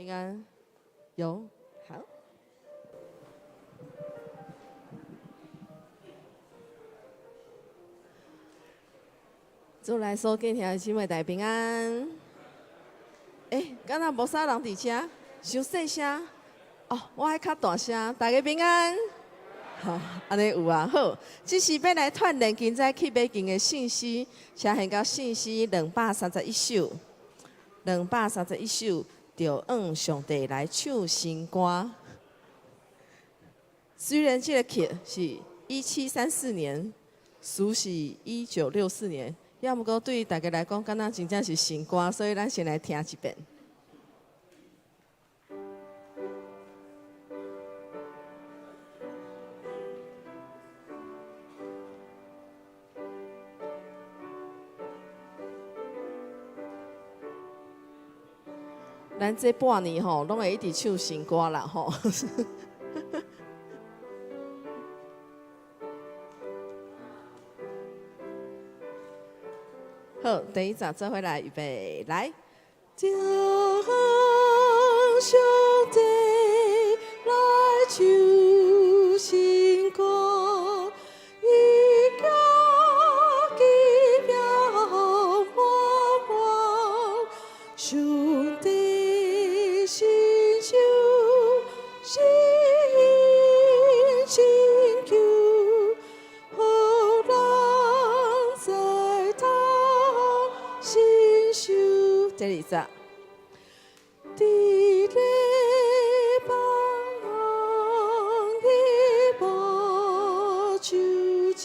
平安，有，好。主內所敬兄弟姊妹大家平安。欸，敢若無啥人佇遮，傷細聲。哦，我愛較大聲，大家平安。好，按呢有啊，好。這是欲來串連今早去買經的聖詩，請現到聖詩231首，231首，就向上帝來唱新歌。雖然這個曲是1734年，詞是1964年，也毋過對大家來講，敢若真正是新歌，所以咱先來聽一遍。咱這半年吼，攏會一直唱新歌啦吼。好，第一集做伙來，預備來。就向上帝來唱新歌，伊家己表發光，上帝成就新拯救，予人知當承受。第二節。佇禮拜的無酒精，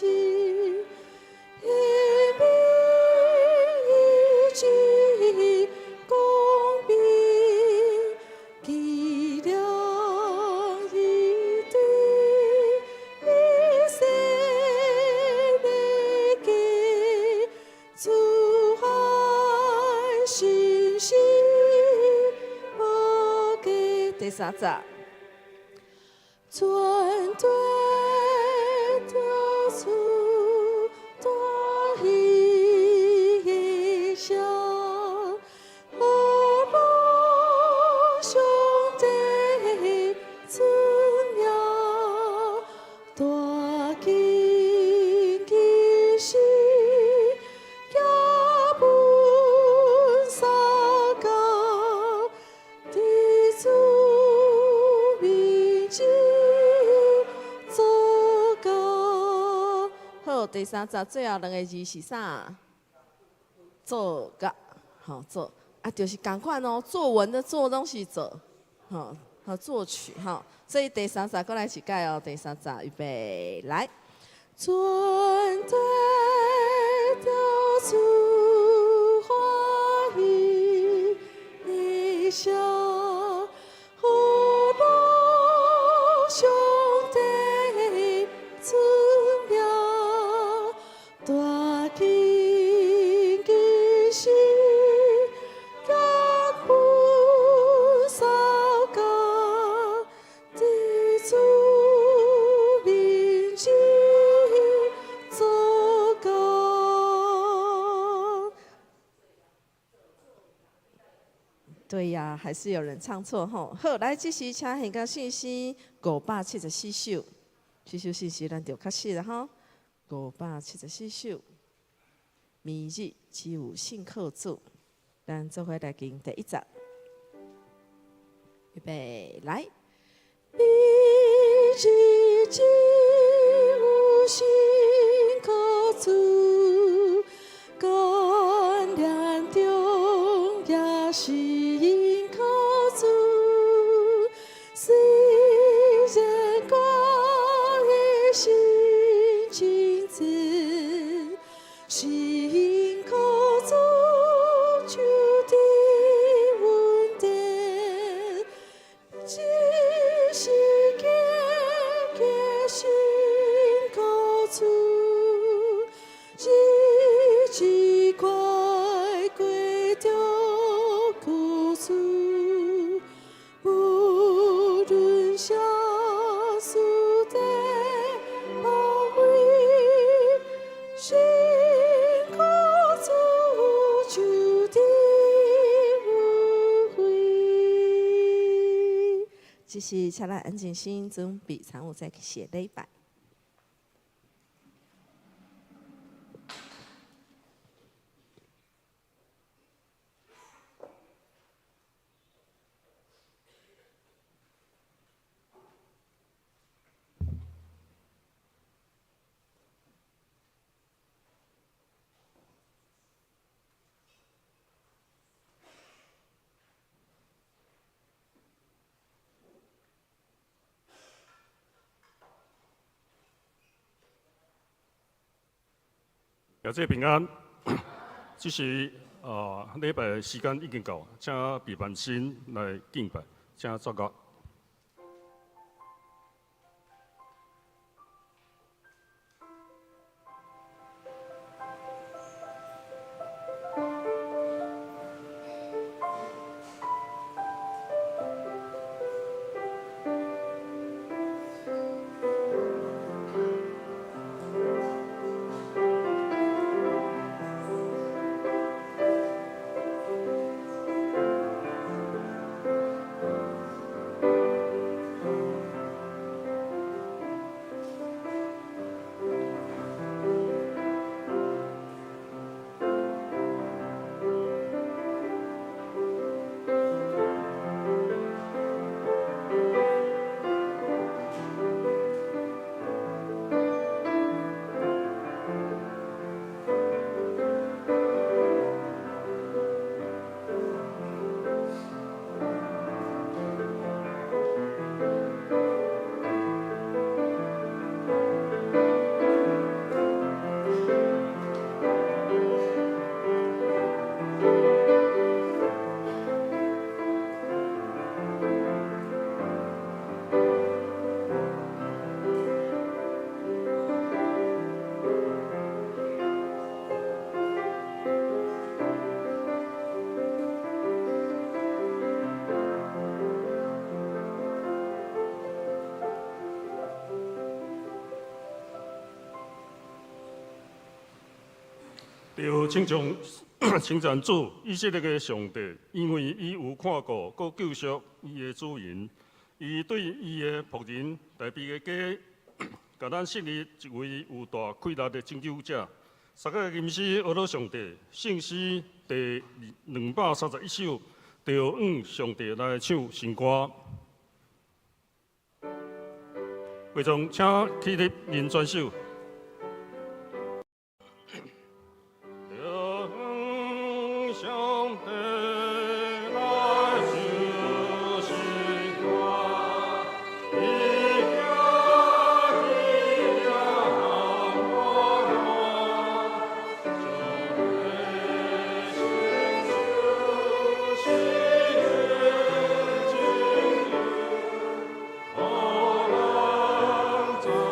顯明伊之公平，紀念伊對以色列家，慈愛信實無假。第三節，全地著出大異象，呵羅上帝尊名，大經奇事，加分相共，佇主面前做工。好，第三節最後兩个字是啥？做甲，好做啊，就是仝款哦。作文的作攏是做，好，好作曲哈。所以第三節閣來一擺哦。第三節預備來。全地著出歡喜聲，呵羅上帝尊名，大經奇事，加分相共，佇主面前做工。對呀，還是有人唱錯吼。好，來，這時請獻到聖詩574首，這首聖詩咱就較熟了吼。574首，明日只有信靠主，咱做伙來經第一節，預備來。明日只有信靠主，艱難中也信靠主，雖然我的心真真，信靠主就得穩定，只是堅堅信靠主，日子快過著苦楚，無論啥事的包圍，信這時請咱安靜心，準備參與早起的禮拜。表姐平安，這時禮拜時間已經到，請備辦心來敬拜，請作樂。著，稱頌稱讚主，以色列的上帝，因為伊有看顧，閣救贖伊的子民，伊對伊的僕人大衛的家，共咱設立一位有大氣力的拯救者。撒該吟詩呵咾上帝，聖詩第231首，著向上帝來唱新歌。會眾請起立認全手。上帝來唱新歌，伊行起了我路，上帝成就新的拯救，予人知講成就。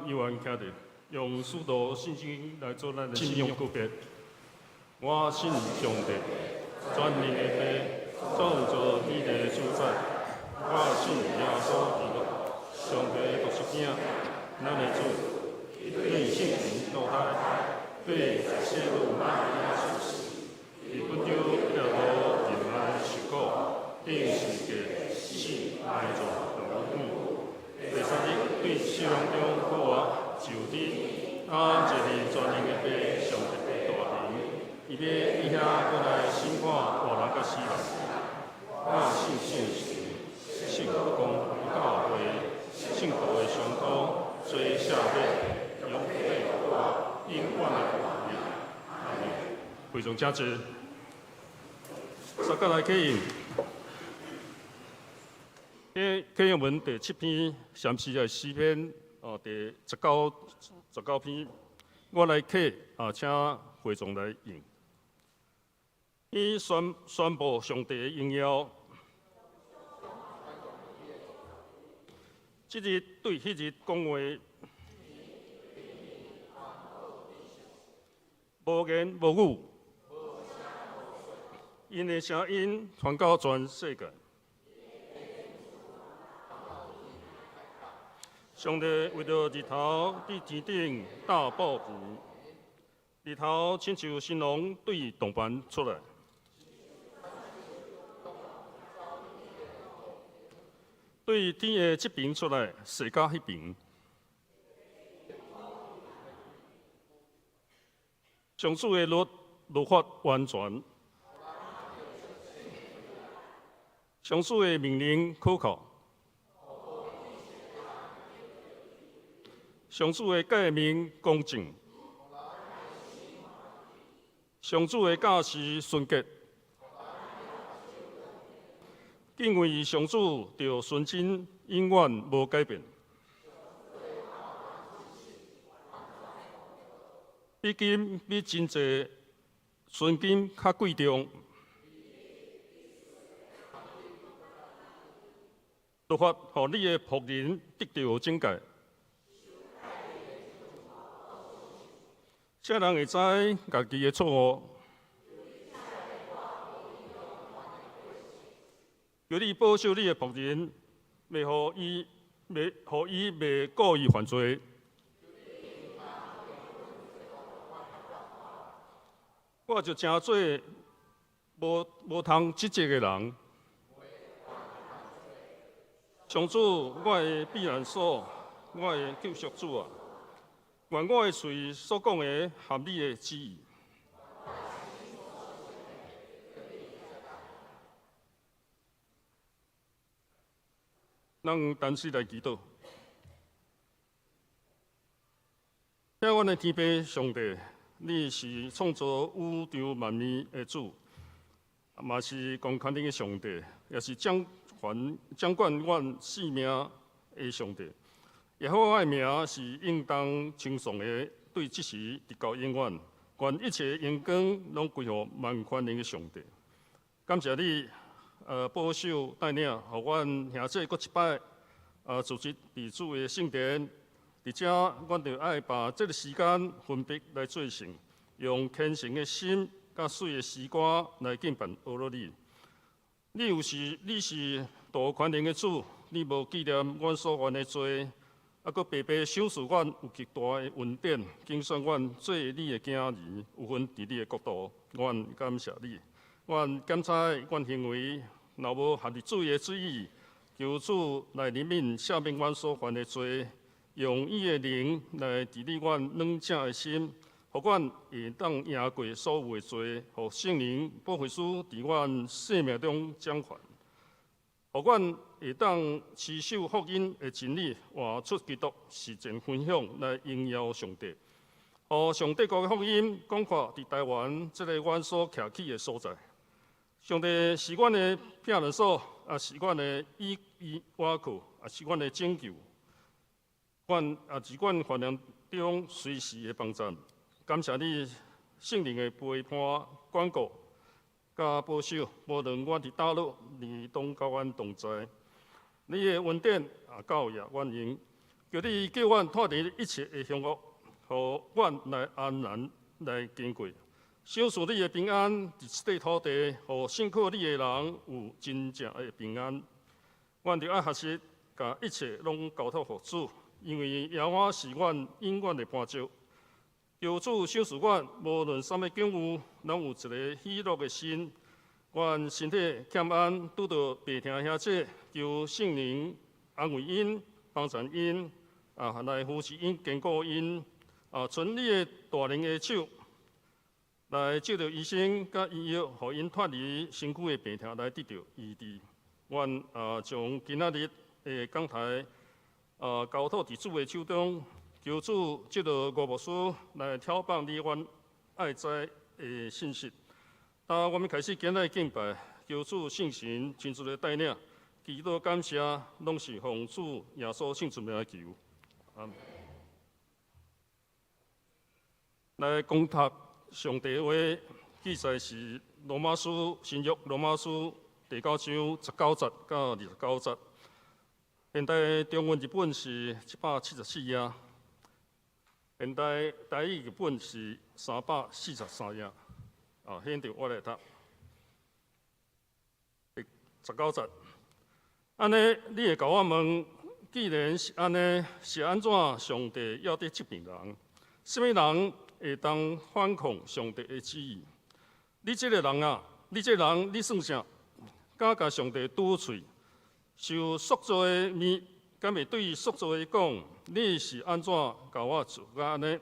約翰徛佇，用使徒信經來做咱的信仰告白。我信上帝，全能的父，創造天地主宰。我信耶穌基督，上帝的獨生囝，咱的主，對聖靈落胎，對洗禮瑪利亞受死，佇本丟彼拉多人來受苦，釘十字架，死埋葬落地獄。第三日對死人中復活，上天，啊，坐佇全能的父上帝的大爿，伊欲以遐閣來審判活人佮死人。我信聖神，聖公教會，聖徒的相通，罪赦免，永活，永遠的活。阿們。會眾請坐。大家來啟應。啟應文第七篇，禪師的詩篇哦，第十九篇，我來啟啊，請會眾來應。伊宣布上帝的榮耀，這日對彼日講話，無言無語，𪜶的聲音傳到全世界。上帝為著日頭佇天頂搭布棚，日頭親像新郎對同伴出來，對天的這邊出來，踅到彼邊。上主的律法完全，上主的命令可靠。上主的誡命公正，上主的教示純潔，敬畏上主著純真，永遠無改變。比金比真濟純金較貴重，律法予你的僕人得著警戒。啥人會知家己的錯誤？求你保守你的僕人，袂予伊袂故意犯罪。我就成做無通指責的人。上主，我的避難所，我的救贖主啊！願我的喙所講的合你的旨意。咱單膝來祈禱。聽阮的天父上帝，你是創造宇宙萬物的主，嘛是公權能的上帝，也是掌管阮性命的上帝。耶和華的名是應當稱頌的，對這時直到永遠。願一切榮光攏歸予萬權能的上帝。感謝你，保守帶領，予阮兄弟閣一擺，組織佇主的聖殿。佇遮，阮就愛把這个時間分別來做聖，用虔誠的心、佮媠的詩歌來敬拜阿羅你。你是大權能的主，你無紀念阮所犯的罪。啊，閣白白賞賜阮有極大的恩典，揀選阮做你的囝兒，有份佇你的國度。阮感謝你，阮檢查阮行為，若無合佇主的旨意，求主來憐憫赦免阮所犯的罪，用伊的靈來治理阮軟正的心，予阮會當贏過所有的罪，予聖靈保惠師佇阮生命中掌權。予阮會當持守福音的真理，活出基督實踐分享來榮耀上帝。予上帝國的福音廣闊佇台灣這个阮所徛起的所在。上帝是阮的避難所，也是阮的依依倚靠，也是阮的拯救。阮也是阮患難中隨時的幫助。感謝你聖靈的陪伴、管顧、佮保守，無論阮佇佗落，你攏佮阮同在。你的恩典也夠額阮用。求你叫阮脫離一切的兇惡，予阮來安然來經過。賞賜你的平安，佇這塊土地，予信靠你的人有真正的平安。阮著愛學習，共一切攏交託予主，因為耶和華是阮永遠的磐石。求主賞賜阮，無論啥物境遇，攏有一個喜樂的心。阮身體欠安，拄著病疼兄姐，求聖靈安慰𪜶，幫贊𪜶，來扶持𪜶，堅固𪜶，伸你的大能的手，來藉著醫生佮醫藥，予𪜶脫離身軀的病痛，來得著醫治。阮將今仔日的講台交託佇主的手中，求主藉著吳牧師來挑放你阮愛知的信息。當我們開始今日敬拜，求主聖神親自來帶領，祈禱感謝，攏是奉主耶穌聖尊名來求。阿們。來講讀上帝話，記載是羅馬書新約羅馬書第九章十九節到二十九節。現代中文譯本是774頁，現代台語譯本是343頁。現在我來讀第十九節。按呢，你會共我問，既然是按呢，是按怎上帝猶佇責備人？啥物人會當反抗上帝的旨意？你這个人啊，你這個人，你算啥？敢共上帝拄喙？受塑造的物，敢會對塑造的講？你是按怎共我做甲按呢？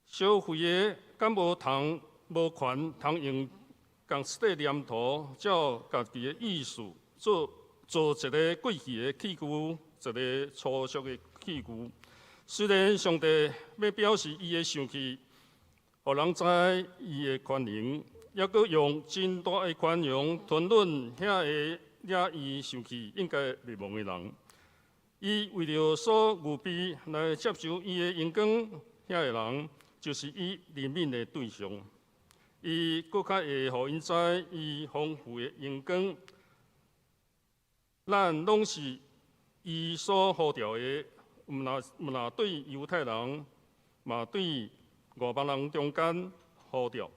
燒廢的敢無通無權通用仝色黏土，照家己的意思做做一个過去的器具，一个粗俗的器具。雖然上帝欲表示伊的生氣，予人知伊的權能，猶閣用真大的寬容吞忍遐个惹伊生氣應該滅亡的人。伊為著所預備來接受伊的榮光，遐个人就是伊憐憫的對象。伊閣較會予𪜶知伊豐富的榮光。咱攏是伊所呼召的，毋若對猶太人，嘛對外邦人中間呼召。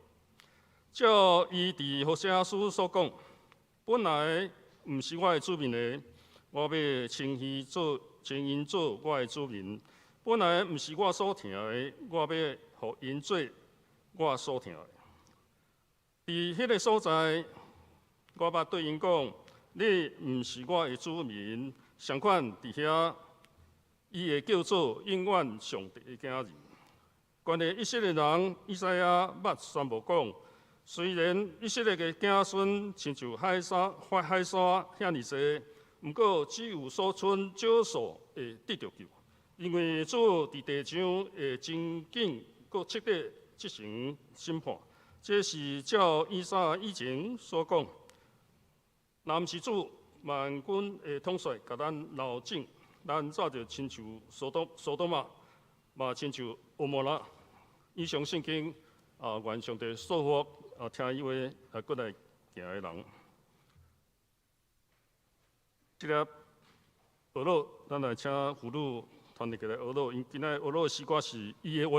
照伊佇何西阿書所講，本來毋是我的子民的，我欲稱伊做稱𪜶做我的子民；本來毋是我所疼的，我欲予𪜶做我所疼的。佇彼个所在，我捌對𪜶講：你毋是我的子民。相款佇遐，伊會叫做永遠上帝的囝兒。關於以色列人，以賽亞捌宣布講：雖然以色列的子孫親像海沙、海沙遐爾濟，毋過只有所剩少數會得著救，因為主佇地上會真緊閣徹底執行審判。這是照以賽亞以前所講。若毋是主萬軍的統帥共咱留種，咱早就親像索多索多瑪，嘛親像蛾摩拉。以上聖經啊，願上帝賜福啊，聽伊話啊，閣來行的人。這个俄洛，咱來請婦女團體過來俄洛，𪜶今仔俄洛詩歌是伊的話。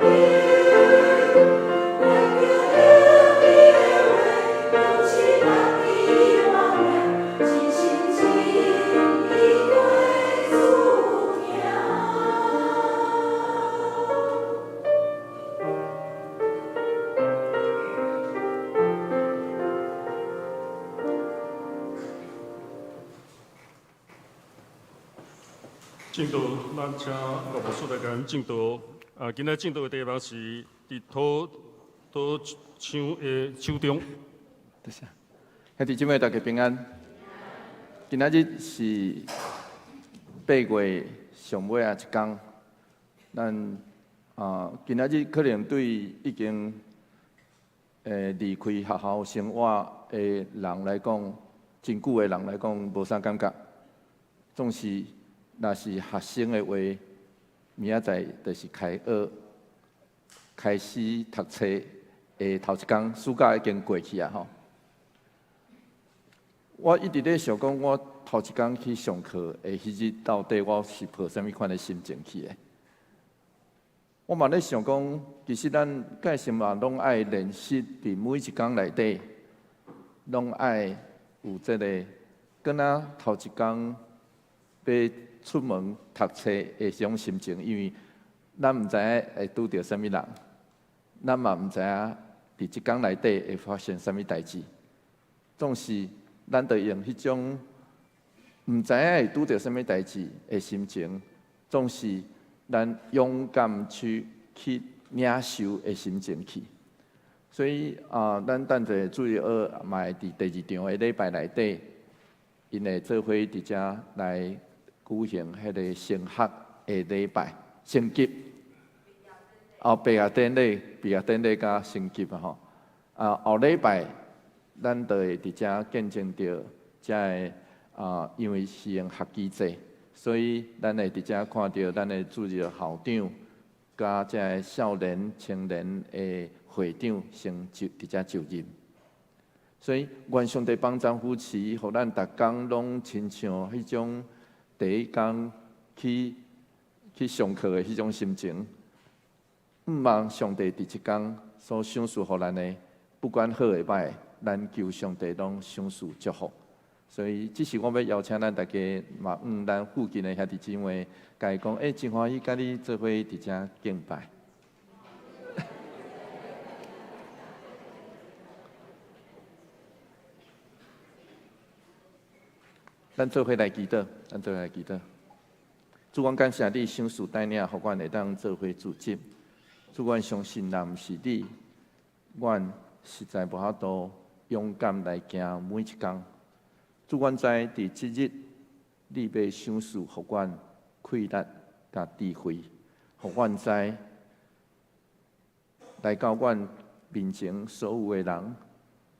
求你的话，总是家己原谅，真心真意跟主行。证道，咱請羅牧師來共咱證道。啊，今仔證道的題目是佇土土廠的手中。多謝，兄弟姊妹大家平安。今仔日是8月上尾仔一工，咱啊今仔日可能對已經離開學校生活的人來講，真久的人來講無啥感覺。總是若是學生的話，明仔載就是開學，開始讀冊的頭一工，暑假已經過去啊吼。我一直咧想講，我頭一工去上課的彼日，到底我是抱啥物款的心情去的？我嘛咧想講，其實咱個生嘛攏愛練習，佇每一工內底，攏愛有這个，敢若頭一工欲出門讀冊的這種心情，因為咱毋知影會拄著啥物人，咱嘛毋知影佇這工內底會發生啥物代誌，總是咱著用彼種毋知影會拄著啥物代誌的心情，總是咱勇敢去領受的心情去。所以啊，咱等者主日學嘛會佇第二場的禮拜內底，𪜶會做伙佇遮來舉行彼个升學的禮拜，升級。哦，畢業典禮、畢業典禮佮升級啊吼。啊，後禮拜咱就會佇遮見證著遮个啊，因為是用學期制，所以咱會佇遮看著咱的主日校長佮遮个少年、青年的會長先就佇遮就任。所以願上帝幫贊扶持，予咱逐工攏親像彼種第一工去上課的彼種心情。毋望上帝佇這工所賞賜予咱的，不管好的歹，咱求上帝攏賞賜祝福。所以，這是我欲邀請咱大家，嘛，向咱附近的兄弟姊妹，共伊講，欸，真歡喜佮你做伙佇遮敬拜。咱做伙來祈禱，咱做伙來祈禱。主，阮感謝你賞賜帶領，予阮會當做伙聚集。主，阮相信若毋是你，阮實在無法度勇敢來行每一工。主，阮知佇這日，你欲賞賜予阮氣力佮智慧，予阮知來到阮面前所有的人，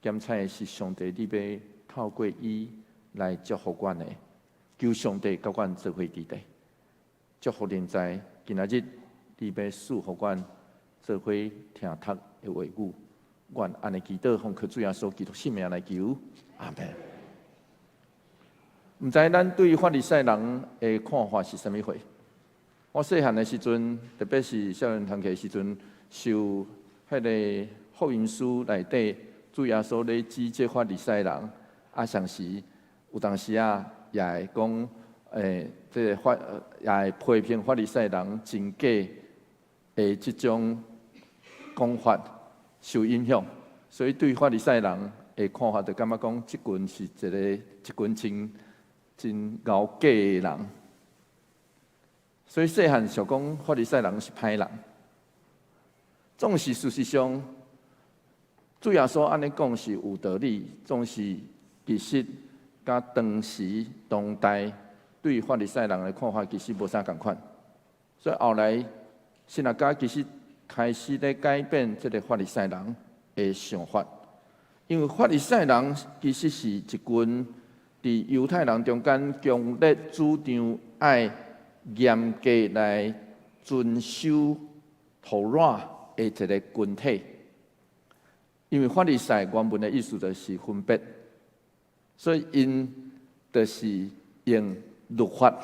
檢採的是上帝，你欲透過伊來祝福阮的。求上帝佮阮做伙佇咧，祝福臨在今仔日，你欲賜予阮做伙聽讀的話語，阮按呢祈禱，奉靠主耶穌基督聖名來求，阿門。毋知咱對法利賽人的看法是啥物貨？我細漢的時陣，特別是少年團契的時陣，受彼个福音書內底主耶穌咧指責法利賽人，啊，同時有當時啊，也會講，這个也會批評法利賽人真假的這種講法受影響，所以對法利賽人的看法就感覺講，這群是一群真真𠢕假的人。所以細漢想講法利賽人是歹人，總是事實上，主耶穌按呢講是有道理，總是其實佮當時當代對法利賽人的看法其實無啥仝款，所以後來神學家其實開始咧改變這个法利賽人的想法，因為法利賽人其實是一群佇猶太人中間強烈主張愛嚴格來遵守妥拉的一个群體。因為法利賽原文的意思就是分別，所以𪜶就是用律法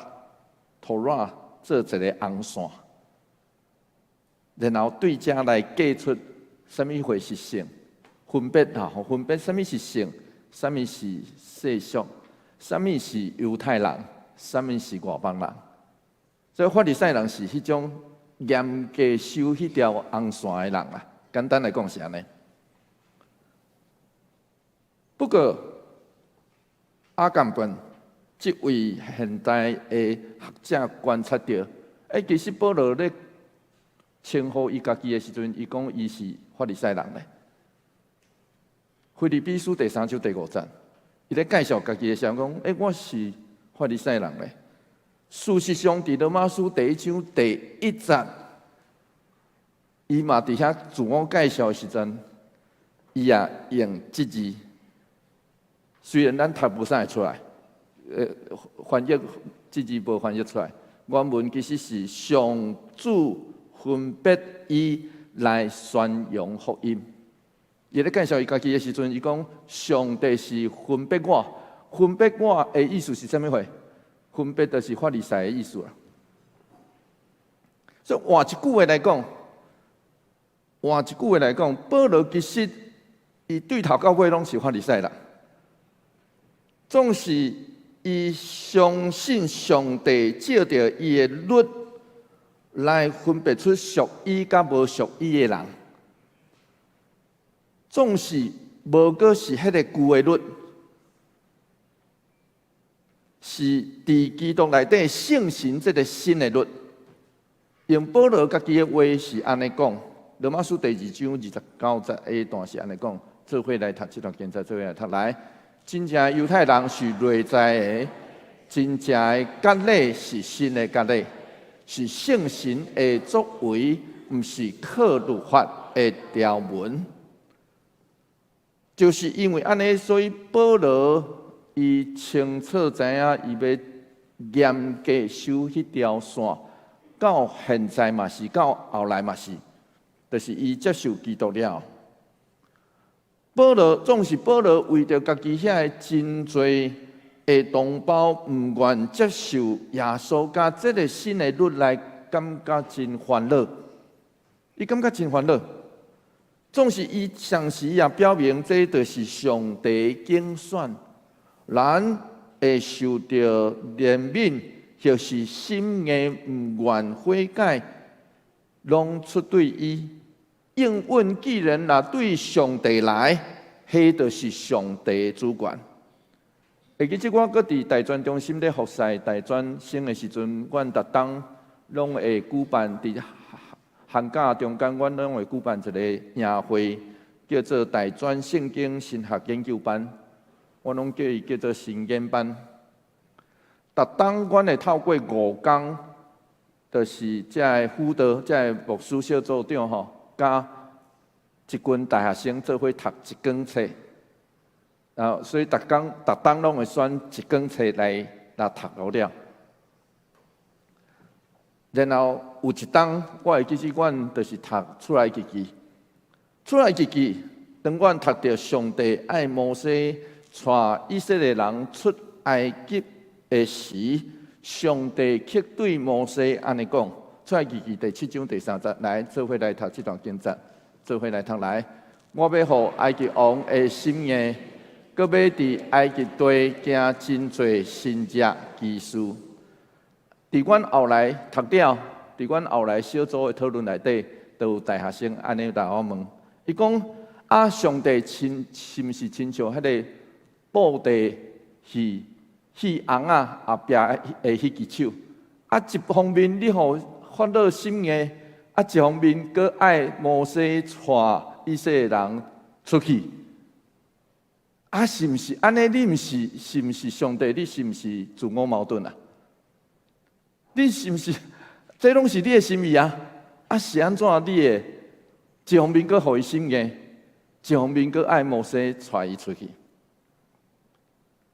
妥拉做一个紅線，然後對這來計出啥物貨是聖，分別吼，分別啥物是聖，啥物是世俗，啥物是猶太人，啥物是外邦人。所以法利賽人是彼種嚴格守彼條紅線的人啊。簡單來講是按呢。不過阿甘本這位現代的學者觀察著，其實保羅咧稱呼伊家己的時陣，伊講伊是法利賽人咧。腓立比書第三章第五節，伊咧介紹家己的時陣講：我是法利賽人咧。事實上，佇羅馬書第一章第一節，伊嘛佇遐自我介紹的時陣，伊也用這字。雖然咱讀無啥會出來，翻譯這字無翻譯出來。原文其實是上主分別伊來宣揚福音。伊咧介紹伊家己的時陣，伊講上帝是分別我，分別我的意思是啥物貨？分別就是法利賽的意思啦。所以換一句話來講，換一句話來講，保羅其實伊對頭到尾攏是法利賽人，總是伊相信上帝藉著伊的律來分別出屬伊佮無屬伊的人，總是無閣是彼个舊的律，是佇基督內底聖神這个新的律。用保羅家己的話是按呢講，羅馬書第二章二十九節下一段是按呢講，做伙來讀這段經節，做伙來讀來。真正猶太人是內在的，真正的割禮是新的割禮，是聖神的作為，毋是靠律法的條文。就是因為按呢，所以保羅伊清楚知影，伊欲嚴格守彼條線，到現在嘛是，到後來嘛是，就是伊接受基督了。保羅總是保羅為著家己遐个真濟的同胞毋願接受耶穌佮這个新的律來感覺真煩惱，伊感覺真煩惱。總是伊同時也表明，這就是上帝揀選，人會受著憐憫，或是心硬毋願悔改，攏出對伊。應允既然若對上帝來，彼就是上帝的主權。會記得我閣佇大專中心咧服侍大專生的時陣，阮逐冬攏會舉辦佇寒假中間，阮攏會舉辦一個營會，叫做大專聖經神學研究班。我攏叫伊叫做神研班。逐冬阮會透過五工，就是這个輔導、這个牧師小組長吼，佮一群大學生做伙讀一卷冊，啊，所以逐工逐冬攏會選一卷冊來來讀好了。然後有一冬，我會記得阮就是讀出埃及記，出埃及記，當阮讀著上帝愛摩西帶以色列人出埃及的時，上帝卻對摩西按呢講。出埃及記第七章第三節，來做伙來讀這段經節，做伙來讀來。我欲予埃及王的心硬，閣欲佇埃及地行真濟神蹟奇事。佇阮後來讀了，佇阮後來小組的討論內底，都有大學生按呢來我問，伊講啊，上帝親是毋是親像彼个布袋戲戲尪仔後壁的彼支手？啊，一方面你予法老心硬，啊，一方面閣愛摩西帶以色列人出去，啊，是毋是按呢？你毋是是毋是上帝？你是毋是自我矛盾啊？你是毋是？這攏是你的心意啊！啊，是按怎你會一方面閣予伊心硬，一方面閣愛摩西帶伊出去？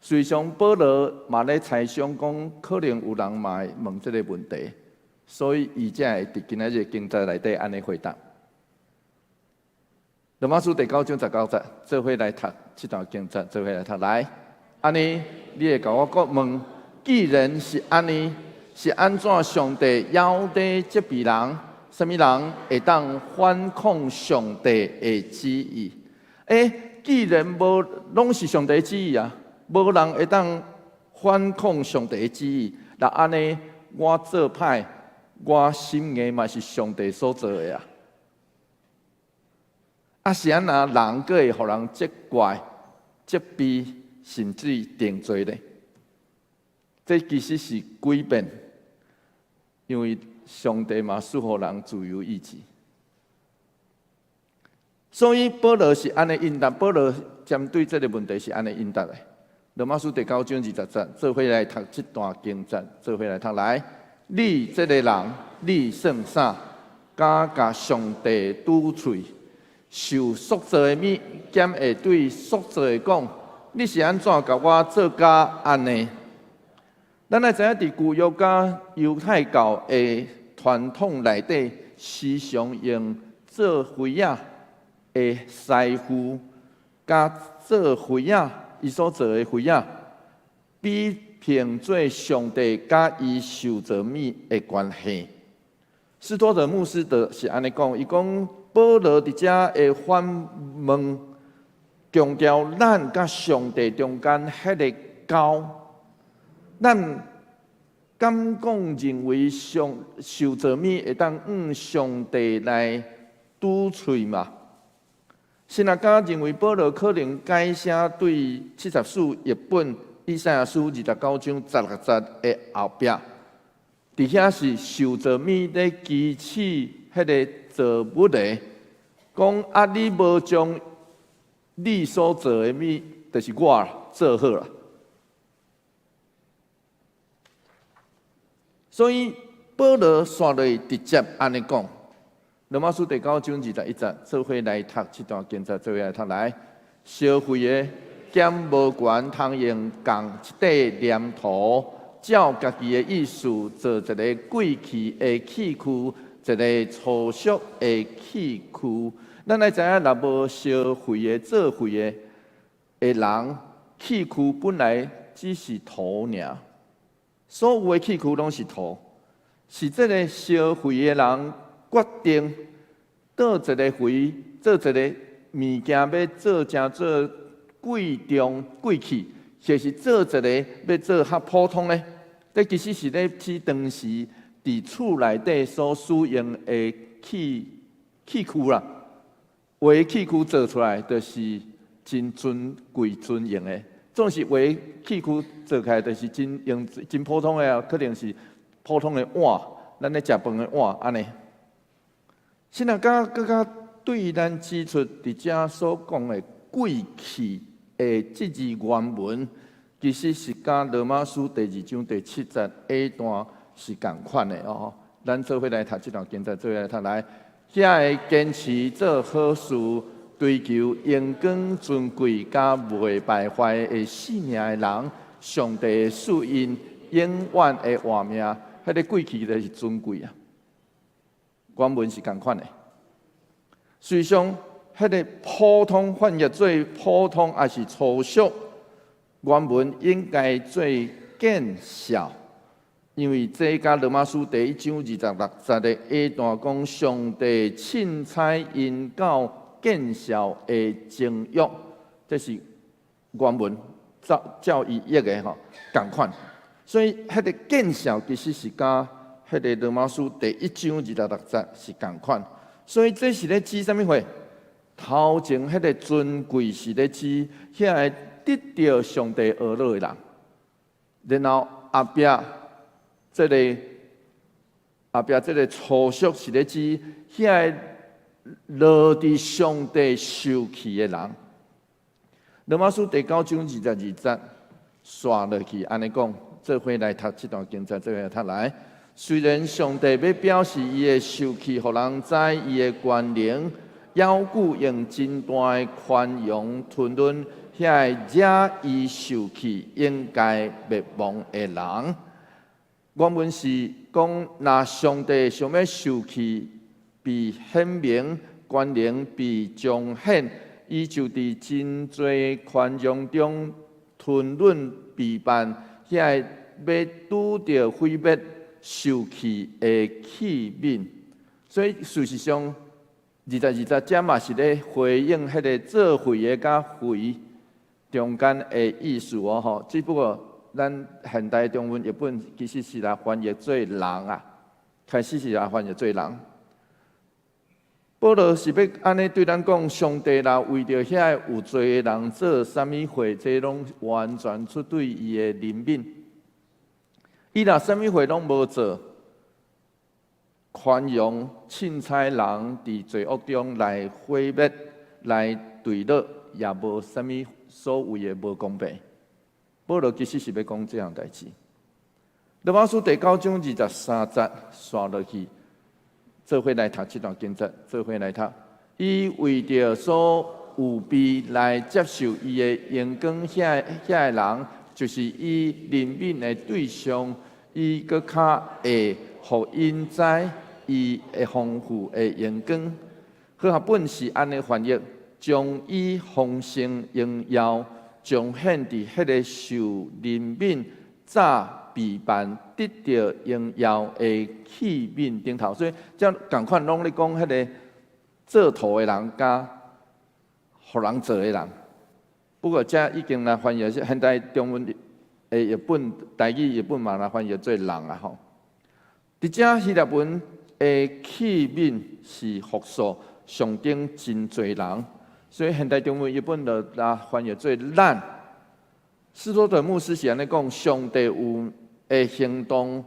事實上，保羅嘛咧猜想講，可能有人嘛會問這个問題。所以，伊才會佇今仔日經節內底按呢回答。羅馬書第九章十九節，做伙來讀這段經節，做伙來讀來。按呢，你會共我閣問：既然是按呢，是按怎上帝猶咧責備人？啥物人會當反抗上帝的旨意？欸，既然無攏是上帝的旨意啊，無人會當反抗上帝的旨意。若按呢，我做歹，我心硬嘛是上帝所做的啊。啊，是按怎人閣會予人責怪、責備，甚至定罪呢？這其實是詭辯，因為上帝嘛賜予人自由意志。所以保羅是按呢應答，保羅針對這個問題是按呢應答的。羅馬書第九章二十節，做伙來讀這段經節，做伙來讀來。你這个人，你算啥？敢共上帝拄喙，受塑造的物，敢會對塑造的講：你是按怎共我做甲按呢？咱來知影，佇舊約佮猶太教的傳統內底，時常用做花仔的師傅，佮做花仔，伊所做的花仔，比評做上帝佮伊受造物的關係。斯多德牧師就是按呢講，伊講保羅佇遮的反問，強調咱佮上帝中間彼个溝，咱敢講認為上受造物會當向上帝來拄喙嗎？神學家認為保羅可能改寫對74譯本以賽亞書29章16節的後壁，佇遐是受造物咧祈請彼个造物的，講啊，你無將你所造的物，就是我做好啦。所以保羅紲落直接按呢講，羅馬書第九章21節，做伙來讀這段經節，做伙來讀來，燒廢的敢無權通用仝一塊黏土，照家己的意思做一個貴氣的器具，一个粗俗的器具。咱來知影，若無燒廢的做廢的的人，器具本來只是土爾，所有的器具攏是土，是這个燒廢的人決定倒一个肥，做一个物件，欲做成做貴重貴氣，或是做一个欲做較普通的。這其實是咧指當時佇厝內底所使用的器具啦。有的器具做出來就是真尊貴尊榮的，總是有的器具做起來就是真用真普通的啊，可能是普通的碗，咱咧食飯的碗按呢。神學家閣較對咱指出，佇遮所講的貴氣的這字原文，其實是佮羅馬書第二章第七節下段是仝款的哦。咱做伙來讀這段經節，做伙來讀來。遐个堅持做好事，追求榮光尊貴佮袂敗壞的性命的人，上帝會賜𪜶永遠的活命。彼个貴氣就是尊貴啊。原文是仝款的。事實上，彼个普通翻譯做普通，抑是粗俗，原文應該做見笑，因為這佮羅馬書第一章26節的下段講，上帝凊彩𪜶到見笑的情欲，這是原文照照伊譯的吼仝款，所以彼个見笑其實是佮彼个羅馬書第一章二十六節是仝款，所以這是咧指啥物貨？頭前彼个尊貴是咧指遐个得著上帝呵咾的人，然後後壁這个後壁這个粗俗是咧指遐個落佇上帝受氣的人。羅馬書第九章22節，紲落去按呢講，做伙來讀這段經節，做伙來讀來。雖然上帝欲表示伊的受氣，予人知伊的權能，猶閣用真大的寬容吞忍遐个惹伊受氣應該滅亡的人。原文是講，若上帝想欲受氣被顯明，權能被彰顯，伊就佇真濟寬容中吞忍備辦遐个欲拄著毀滅受氣的器皿。所以事實上，22節這嘛是咧回應彼个做肥的佮肥中間的意思哦吼。只不過咱現代中文譯本其實是來翻譯做人啊，開始是來翻譯做人。保羅是欲按呢對咱講，上帝若為著遐个有罪的人做啥物貨，這攏完全出對伊的憐憫。伊若啥物貨攏無做，寬容凊彩人佇罪惡中來毀滅、來墜落，也無啥物所謂的無公平。保羅其實是欲講這項代誌。羅馬書第九章23節，紲落去。做伙來讀這段經節，做伙來讀。伊為著所預備來接受伊的榮光，遐个人，就是伊憐憫的對象，伊閣較會予𪜶知伊的豐富的榮光。和合本是按呢翻譯，將伊豐盛榮耀彰顯佇彼个受憐憫、早備辦得著榮耀的器皿頂頭，所以這仝款攏咧講彼个做塗的人佮予人做的人。不過這已經來翻譯是現代中文的譯本，台語譯本嘛來翻譯做人啊吼。佇這希臘文的器皿是複數，象徵真濟人，所以現代中文譯本就來翻譯做咱。斯多德牧師是按呢講，上帝有的行動，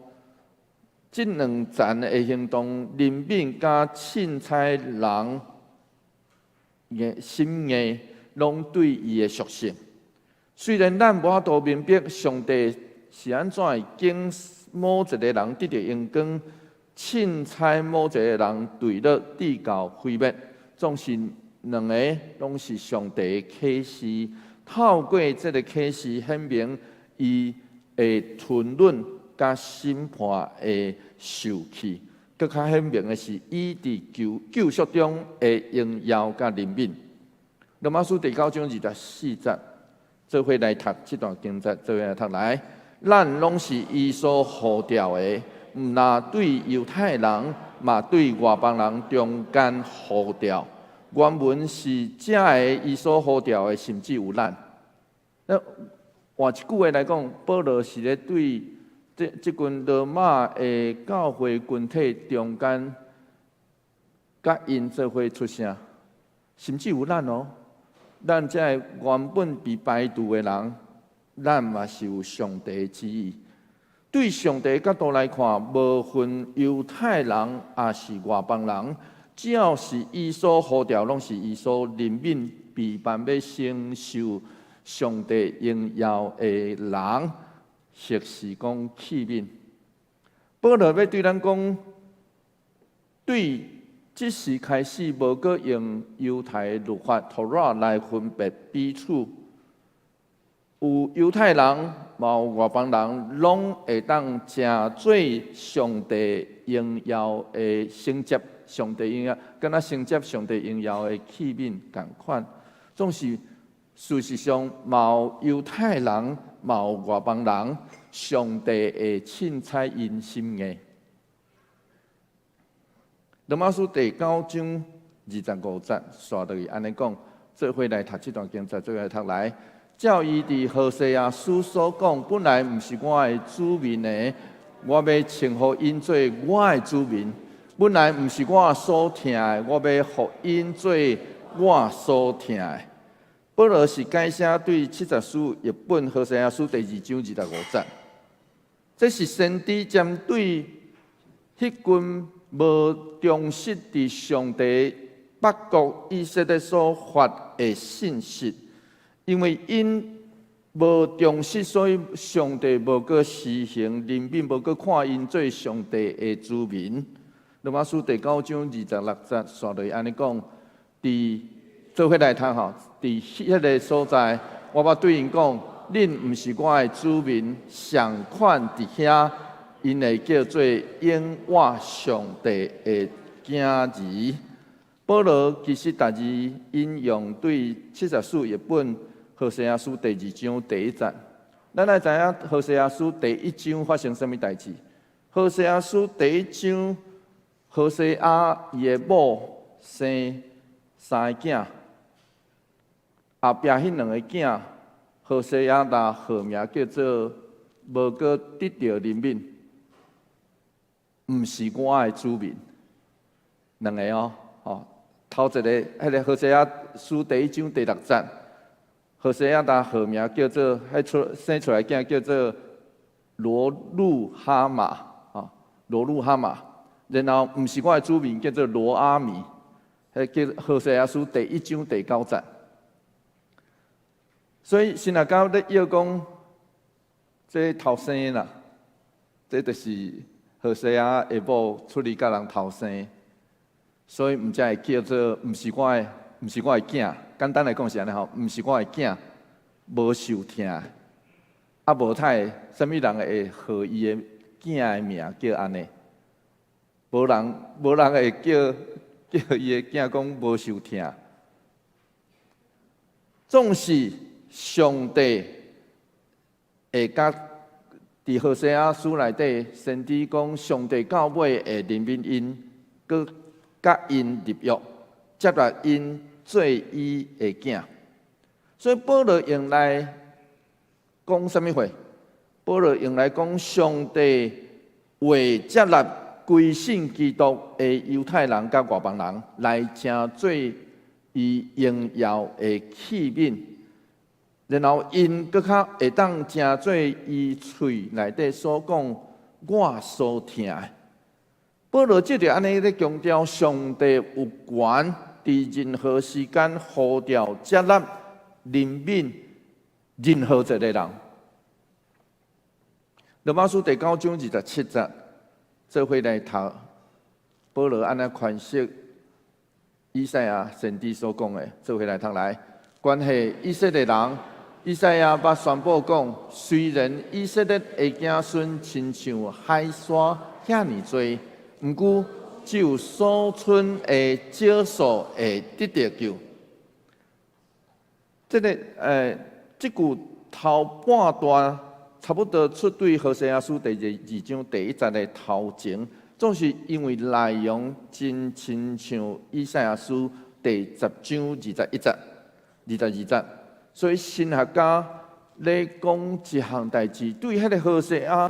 這兩層的行動，憐憫佮凊彩人的心硬，攏對伊的屬性。雖然咱無法度明白上帝是按怎會揀某一个人得著榮光，凊彩某一个人墜落至到毀滅，總是兩个攏是上帝的啟示。透過這个啟示顯明伊的吞忍佮審判的受氣，閣較顯明的是伊佇救贖中的榮耀佮憐憫。羅馬書第九章24節，做伙來讀這段經節，做伙來讀來。咱攏是伊所呼召的，毋但對猶太人，嘛對外邦人中間呼召。原文是這个伊所呼召的，甚至有咱。那換一句話來講，保羅是咧對這群羅馬的教會群體中間，佮𪜶做伙出聲，甚至有咱哦，咱這个原本被排除的人，咱嘛是有上帝的旨意。對上帝角度來看，無分猶太人抑是外邦人，只要是伊所呼召，攏是伊所憐憫、備辦欲承受上帝榮耀的人，或是講器皿。保羅欲對咱講，對這時開始無閣用猶太律法 Torah 來分別彼此，有猶太人，嘛有外邦人，攏會當成做上帝榮耀的承接，上帝榮耀，敢若承接上帝榮耀的器皿仝款。總是事實上，嘛有猶太人，嘛有外邦人，上帝會凊彩𪜶心意。羅馬書第九章25節，紲落去按呢講，做伙來讀這段經節，做伙來讀來。照伊佇何西阿書所講，本來毋是我的子民的，我欲稱呼𪜶做我的子民；本來毋是我所疼的，我欲予𪜶做我所疼的。保羅是改寫對七十士譯本何西阿書第二章25節，這是先知針對彼群無忠實佇上帝北國以色列所發的信息，因為𪜶無忠實，所以上帝無閣施行憐憫，無閣看𪜶做上帝的子民。羅馬書第九章26節，紲落去按呢講，佇做伙來讀吼，佇彼个所在，我捌對𪜶講，恁毋是我的子民，相款佇遐，𪜶會叫做永活上帝的囝兒。保羅其實逐字引用對七十士譯本何西阿書第二章第一節。咱來知影何西阿書第一章發生啥物代誌？何西阿書第一章，何西阿伊的某生三個囝，後壁彼兩个囝，何西阿的號名叫做無閣得著憐憫，毋是我的子民。兩个哦，吼，頭一个，彼个何西阿書第一章第六節，何西阿的號名叫做，彼出生出來囝叫做羅路哈瑪，吼，羅路哈瑪。然後毋是我的子民，叫做羅阿米，彼叫何西阿書第一章第九節。所以神學家咧要講，這頭生啦，這就是何西阿的某出去佮人偷生，所以毋才會叫做毋是我的，毋是我的囝。簡單來講是按呢吼，毋是我的囝，無受疼。啊，無太啥物人會號伊的囝的名叫按呢？無人，無人會叫伊的囝講無受疼。總是上帝會佮佇何西阿書內底，先知講上帝到尾會憐憫𪜶，閣佮𪜶立約，接納𪜶做伊的囝。所以保羅用來講啥物話？保羅用來講上帝為接納歸信基督的猶太人佮外邦人來成做伊榮耀的器皿，然後𪜶閣較會當成做伊喙內底所講我所疼的。保羅藉著按呢咧強調，上帝有權佇任何時間呼召、接納、憐憫任何一個人。羅馬書第九章二十七節，做伙來讀，保羅按呢詮釋以賽亞先知所講的，做伙來讀來。關係以色列人，以賽亞捌宣布講，雖然以色列的子孫親像海沙遐爾濟，毋過只有所剩的少數會得著救。這个這句頭半段差不多出對何西阿書第二章第一節的頭前，總是因為內容真親像以賽亞書第十章二十一節、二十二節，所以神學家咧講一項代誌，對彼个何西阿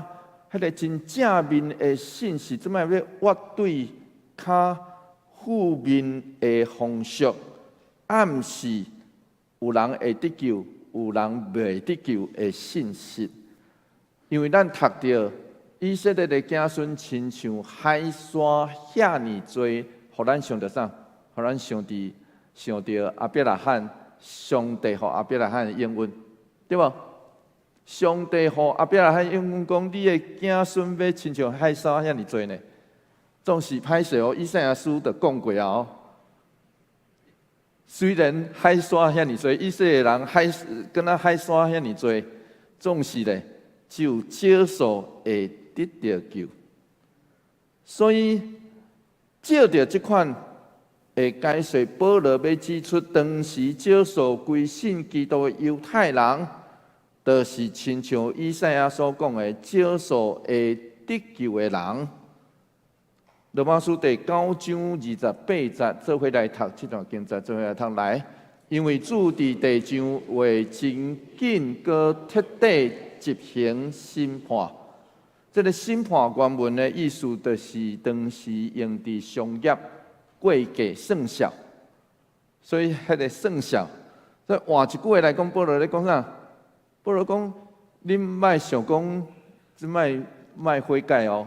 彼个真正面的信息，這擺欲挖對較負面的方式，暗示有人會得救，有人袂得救的信息。因為咱讀著以色列的子孫親像海沙遐爾濟，予咱想著啥？予咱想佇想著亞伯拉罕，上帝予亞伯拉罕的應允，對無？上帝予亞伯拉罕應允講，你的子孫欲親像海沙遐爾濟呢？總是歹勢哦，以賽亞書就講過啊哦。雖然海沙遐爾濟，以色列人海敢若海沙遐爾濟，總是咧，只有少數會得著救。所以借著這款的解說，保羅欲指出，當時少數歸信基督的猶太人，就是親像以賽亞所講的少數會得救的人。羅馬書第九章二十八節，做伙來讀這段經節，做伙來讀來。因為主佇地上會真緊閣徹底執行審判。這个審判原文的意思，就是當時用佇商業過價算數。所以，彼个算數，所以換一句話來講，保羅咧講啥？保羅講，恁莫想講，這莫莫悔改哦。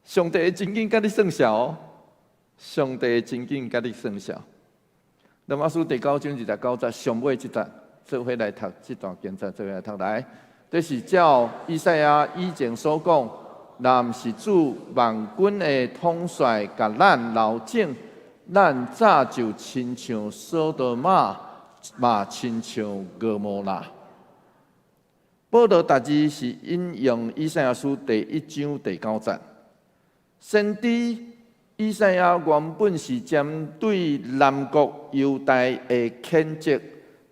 上帝會真緊佮你算數哦，上帝會真緊佮你算數。羅馬書第九章二十九節上尾這節，做伙來讀這段經節，做伙來讀來。這是照以賽亞以前所講，若毋是主萬軍的統帥共咱留種，咱早就親像所多瑪，嘛親像蛾摩拉。保羅大致是引用以賽亞書第一章第九節。先知以賽亞原本是針對南國猶大的譴責，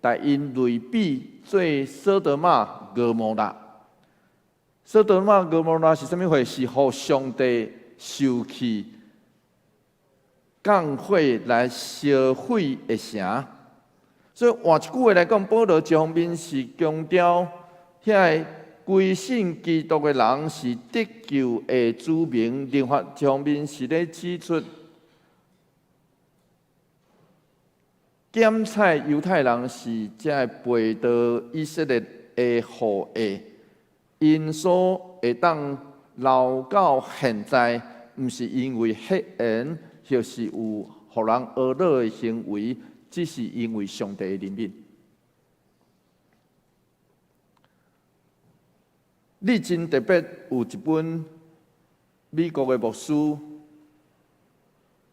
共𪜶類比做所多瑪、蛾摩拉。所多瑪、蛾摩拉是啥物貨？是予上帝受氣降火來燒毀的城。所以換一句話來講，保羅一方面是強調遐個歸信基督的人是得救的子民，另外一方面是咧指出檢採猶太人是這个背道以色列的後裔，𪜶所會當留到現在，毋是因為血緣，或是有予人呵咾的行為，只是因為上帝的憐憫。你真特別，有一本美國的牧師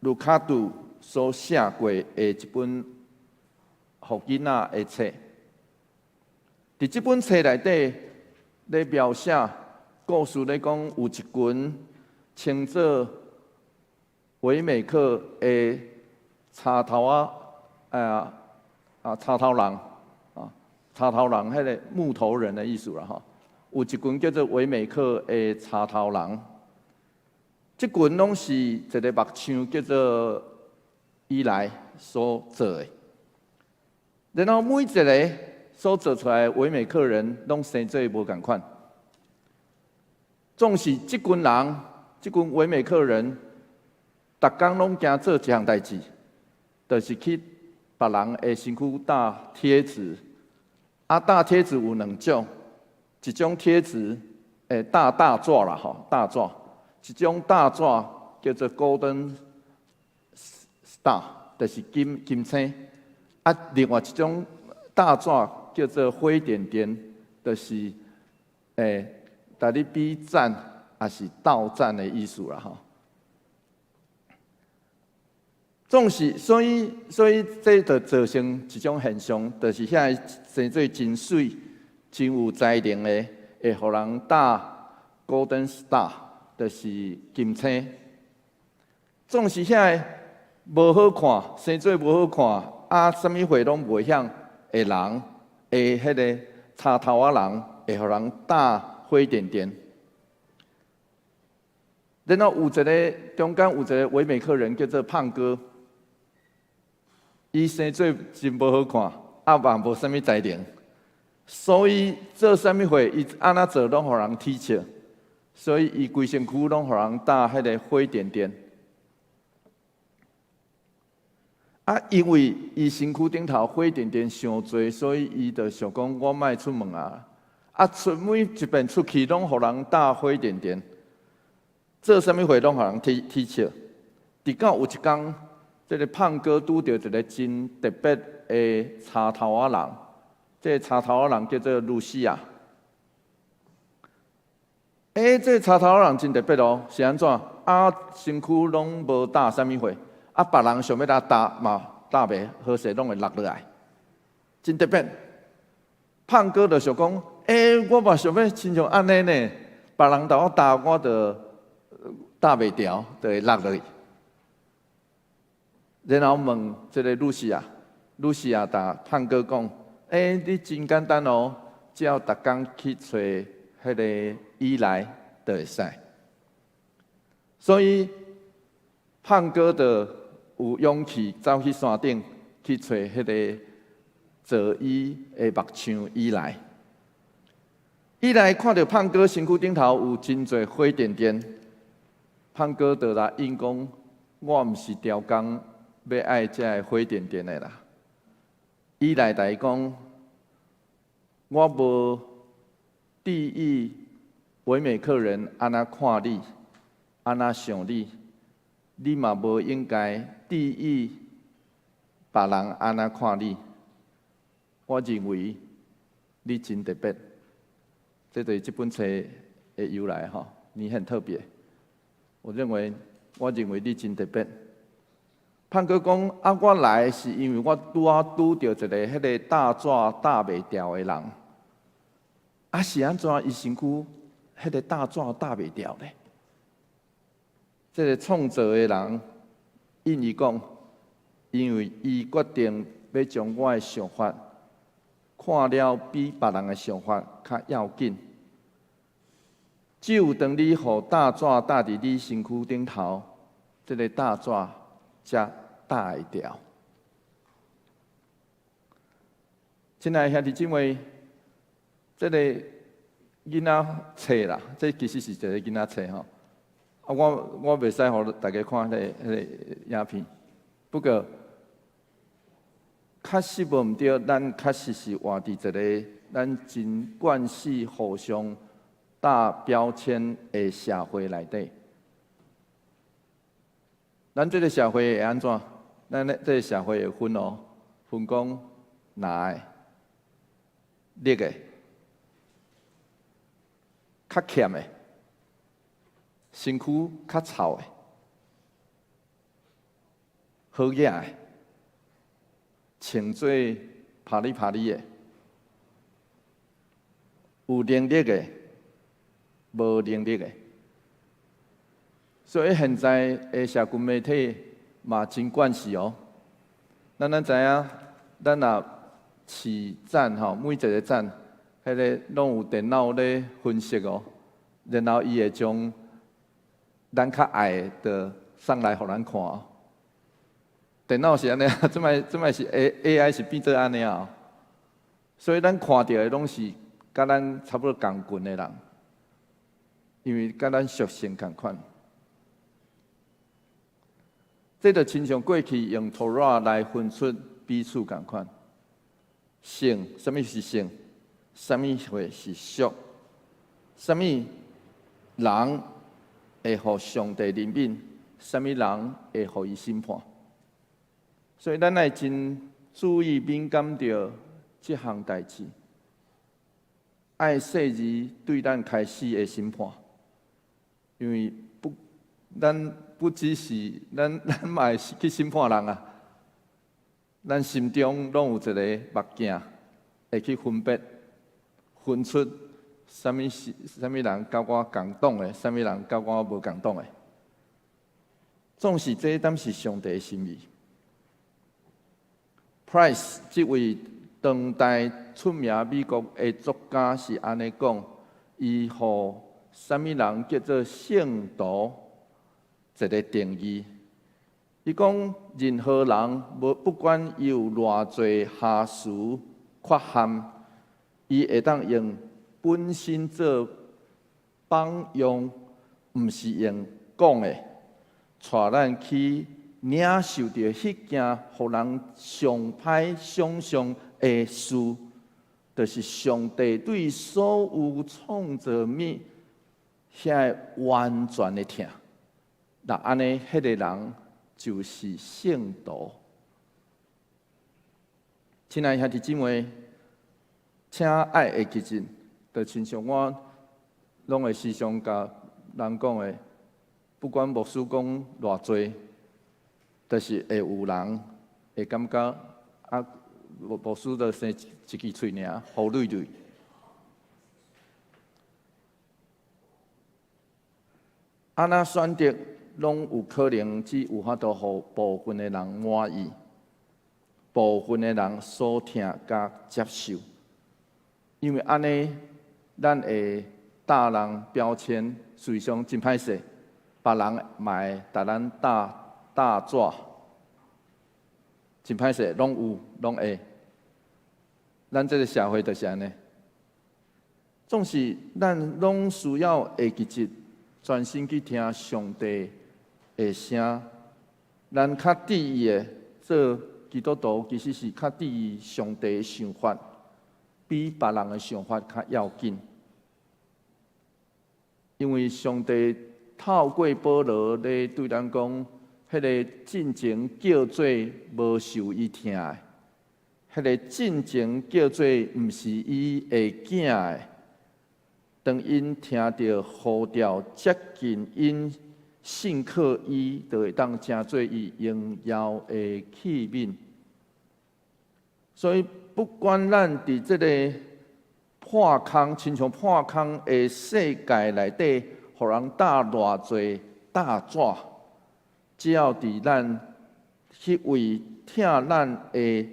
盧卡杜所寫過的一本予囡仔的冊。佇這本冊內底，咧描寫故事咧講，有一群稱做維美克的柴頭仔，柴頭人啊，柴頭人，彼个木頭人的意思啦吼。有一群叫做維美克的柴頭人，這群攏是一个木匠叫做伊萊所做的。然後每一个所做出來的維美克人，攏生做無仝款。總是這群人，這群維美克人，逐工攏驚做一項代誌，就是去別人的身軀貼貼紙。啊，貼貼紙有兩種，一種貼紙，貼大紙啦吼，大紙，一種大紙叫做 Golden Star，就是金金星。啊，另外一種大紙叫做灰點點，就是共你比讚，抑是鬥讚的意思啦吼。總是，所以這就造成一種現象，就是遐个生做真媠、真有才能的，會予人貼 Golden Star，就是金星。總是遐个無好看，生做無好看，啊，啥物貨攏袂曉的人，的彼个柴頭仔人，會予人貼灰點點。然後有一个中間有一个維美克人叫做胖哥。伊生做真無好看，啊嘛無啥物才能，所以做啥物貨，伊按怎做攏予人恥笑，所以伊規身軀攏予人貼彼个灰點點。啊，因為伊身軀頂頭灰點點傷濟，所以伊就想講：我莫出門啊！啊，出每一遍出去攏予人貼灰點點，做啥物貨攏予人恥恥笑。直到有一工，這个胖哥拄著一个真特別的柴頭仔人，這个柴頭仔人叫做露西亞。欸，這个柴頭仔人真特別哦，是按怎？啊，身軀攏無貼啥物貨，啊，別人想欲來貼嘛，貼袂好勢，攏會落落來，真特別。胖哥就想講：欸，我嘛想欲親像按呢呢，別人共我貼，我就貼袂牢，就會落落去。然後問這个露西亞，露西亞共胖哥講：欸，你真簡單哦，只要逐工去揣彼个伊萊就會使。所以胖哥就有勇氣走去山頂去揣彼个造伊的木匠伊萊。伊萊看著胖哥身軀頂頭有真濟灰點點，胖哥就來應講：我毋是刁工欲愛這个灰點點的啦。伊來共伊講：我無注意維美克人按怎看你，按怎想你，你嘛無應該注意別人按怎看你。我認為你真特別，這就是這本冊的由來吼。你很特別，我認為你真特別。胖哥講：啊，我來是因為我拄仔拄著一个彼个貼紙貼袂牢的人。啊，是按怎伊身軀彼个貼紙貼袂牢咧？這个創造的人應伊講，因為伊決定欲將我的想法看了比別人的想法較要緊。只有當你予貼紙貼佇你身軀頂頭，這个貼紙才搭會牢。親愛兄弟姊妹，這個囡仔冊啦，這其實是一個囡仔冊吼。啊，我袂使予大家看彼個影片，不過確實無毋對，咱確實是活佇一個咱真慣勢互相打標籤的社會內底。咱這個社會會按怎？咱這個社會會分哦，分講藍的、綠的、較儉的、身軀較臭的、好額的、穿做啪哩啪哩的、有能力的、無能力的。所以現在的社群媒體嘛真慣勢哦。咱知影，咱若飼讚吼，每一个讚，彼个攏有電腦咧分析哦，然後伊會將咱較愛的就送來予咱看哦。電腦是按呢，這擺是 AI 是變做按呢哦。所以咱看著的攏是佮咱差不多仝群的人，因為佮咱屬性仝款。這就親像過去用 Torah 來分出彼此仝款。聖，啥物是聖？啥物會是俗？啥物人會予上帝憐憫？啥物人會予伊審判？所以咱愛真注意敏感著這項代誌，愛細膩對咱開始的審判，因為不，咱不只是咱嘛會去審判人啊，咱心中攏有一个目鏡，會去分別、分出啥物是啥物人佮我仝黨的，啥物人佮我無仝黨的。總是這敢是上帝的心意。Price 這位當代出名美國的作家是按呢講，伊予啥物人叫做聖徒一个定義。伊講任何人，無不管伊有偌濟瑕疵、缺陷，伊會當用本身做榜樣，毋是用講的，帶咱去領受著彼件予人上歹想象的事，就是上帝對所有創造物遐完全的疼。若按呢，彼个人就是聖徒。親愛兄弟姊妹，請愛會記得，就親像我攏會時常共人講的，不管牧師講偌濟，就是會有人會感覺啊，牧師就生一支喙爾，糊累累。按怎選擇，攏有可能只有法度予部分的人滿意，部分的人所聽佮接受，因為按呢，咱會貼人標籤，事實上真歹勢，別人嘛會共咱貼貼紙，真歹勢，攏有，攏會。咱這个社會就是按呢，總是咱攏需要會記得專心去聽上帝的聲，咱較注意的做基督徒，其實是較注意上帝的想法，比別人的想法較要緊。因為上帝透過保羅咧對咱講，彼个進前叫做無受伊疼的，彼个進前叫做毋是伊的囝的，當𪜶聽著呼召接近𪜶信靠伊，就會當成做伊榮耀的器皿。所以，不管咱佇這个破空，親像破空的世界內底，予人貼偌濟貼紙，只要佇咱彼位疼咱的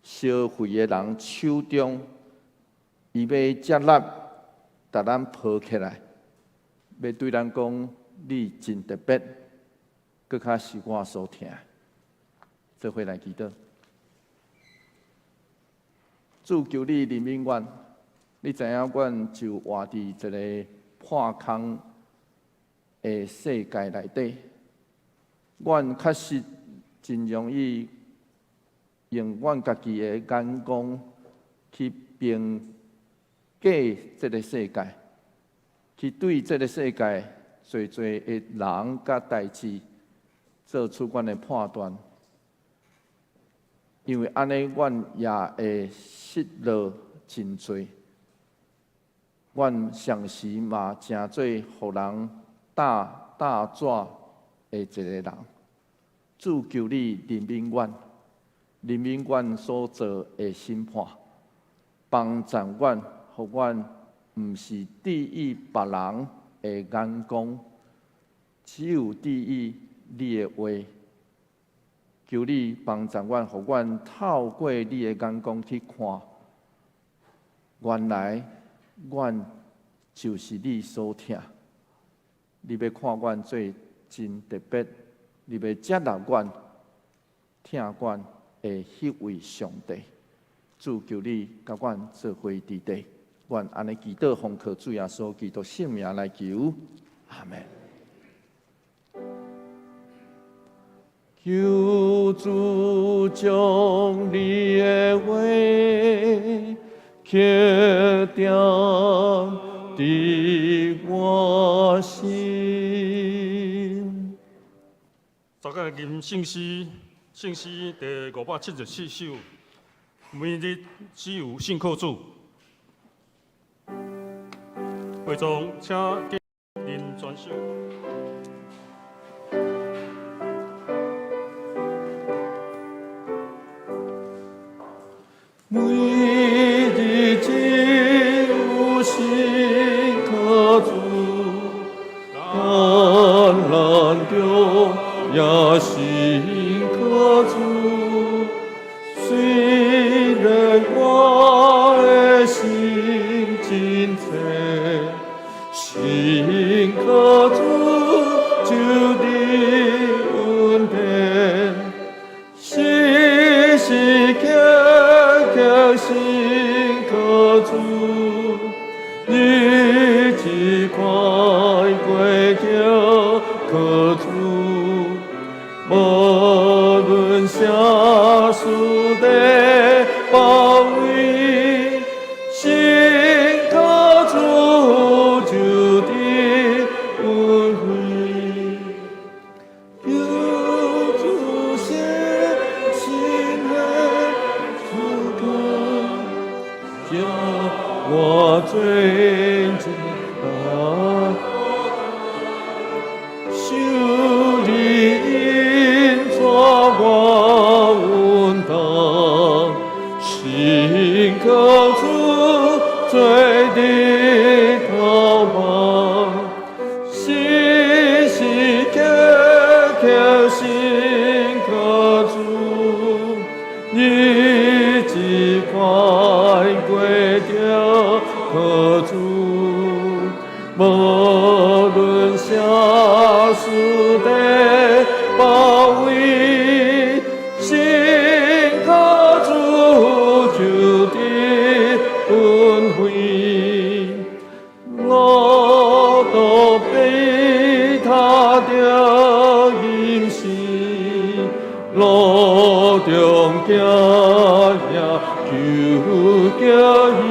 消費的人手中，伊欲接納，共咱抱起來，欲對咱講，你真特別，閣較是我所疼。做伙來祈禱。主，求你憐憫阮，你知影阮就活佇一个破空的世界內底，阮確實真容易用阮家己的眼光去評價這个世界，去對這个世界濟濟的人佮代誌做出阮的判斷，因為按呢，阮也會失落真濟。阮常時嘛成做予人打打紙的一個人。主，求你憐憫阮，憐憫阮所做的審判，幫助阮，予阮毋是注意別人的眼光，只有注意你的話。求你幫助阮，予阮透過你的眼光去看，原來阮就是你所疼。你欲看阮做真特別，你欲接納阮，疼阮的彼位上帝。主，求你佮阮做伙佇底，阮按呢祈禱，奉靠主耶穌基督聖名來求，阿門。求主將你的話刻釘佇我心。大家吟聖詩，聖詩第574首，每日只有信靠主。會眾請認全首。每日只有信靠主，艱難中也信靠主。雖然我的心真脆，信靠主就得恩典，時時刻刻信靠主，日子快過著靠主，無論啥事的包圍，信靠主就得恩惠。求主顯親的主權，叫我最近啊，受你引帶我穩當，信靠主做日頭望，時時刻刻信靠主，日子快過著靠主，無論啥事的包圍，信靠主就得恩惠。我都被他的應許，路中行也求叫伊，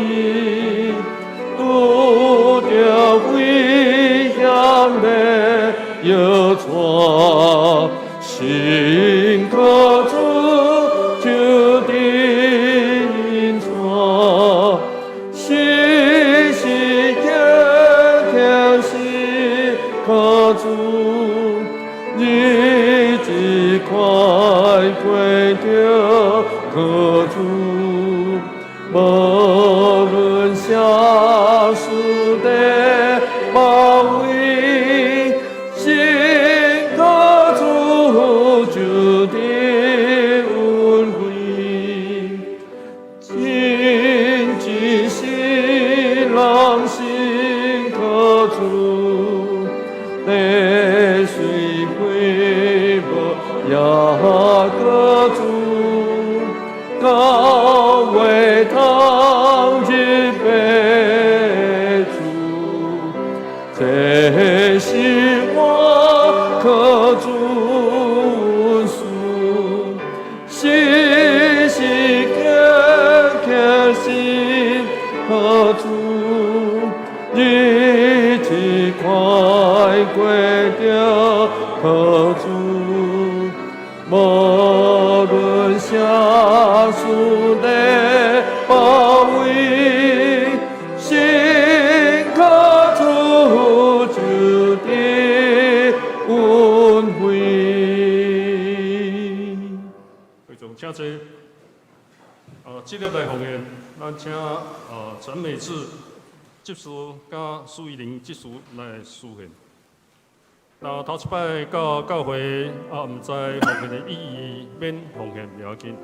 拄著危險的搖帶，信靠主就得引帶，時時刻刻信靠主，日子快過著靠主，無論啥事的包圍，信靠主就得恩惠。真一世人信靠主，地隨火無也過主。教會堂入的主，這是我靠主恩賜，時時刻刻心靠主，日子快過著靠主，無論啥事來包圍，信靠主就得恩惠。會眾請坐。這個來奉獻，咱請陳美智執事佮蘇玉玲執事來司獻。那頭一擺到教會啊，毋知奉獻的意義，免奉獻袂要緊。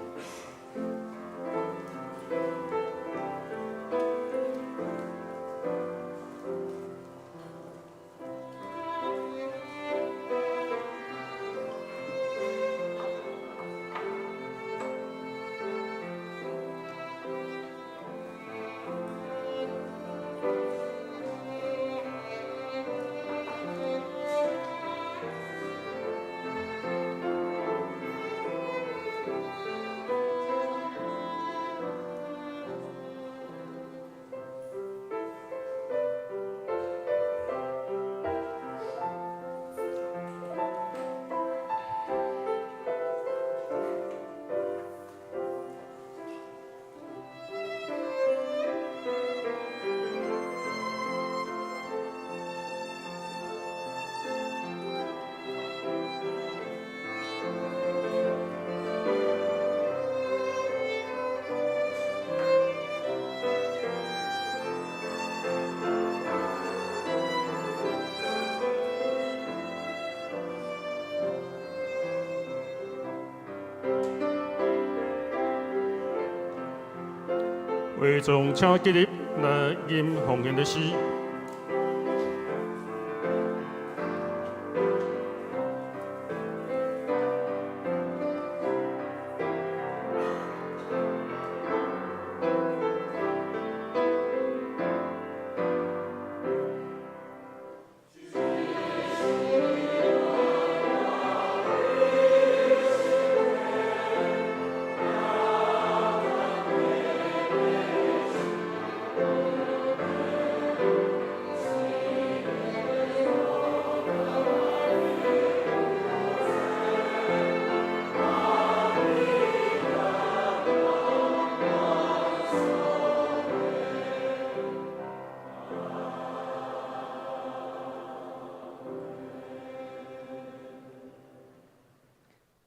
會眾請起立來吟奉獻的詩。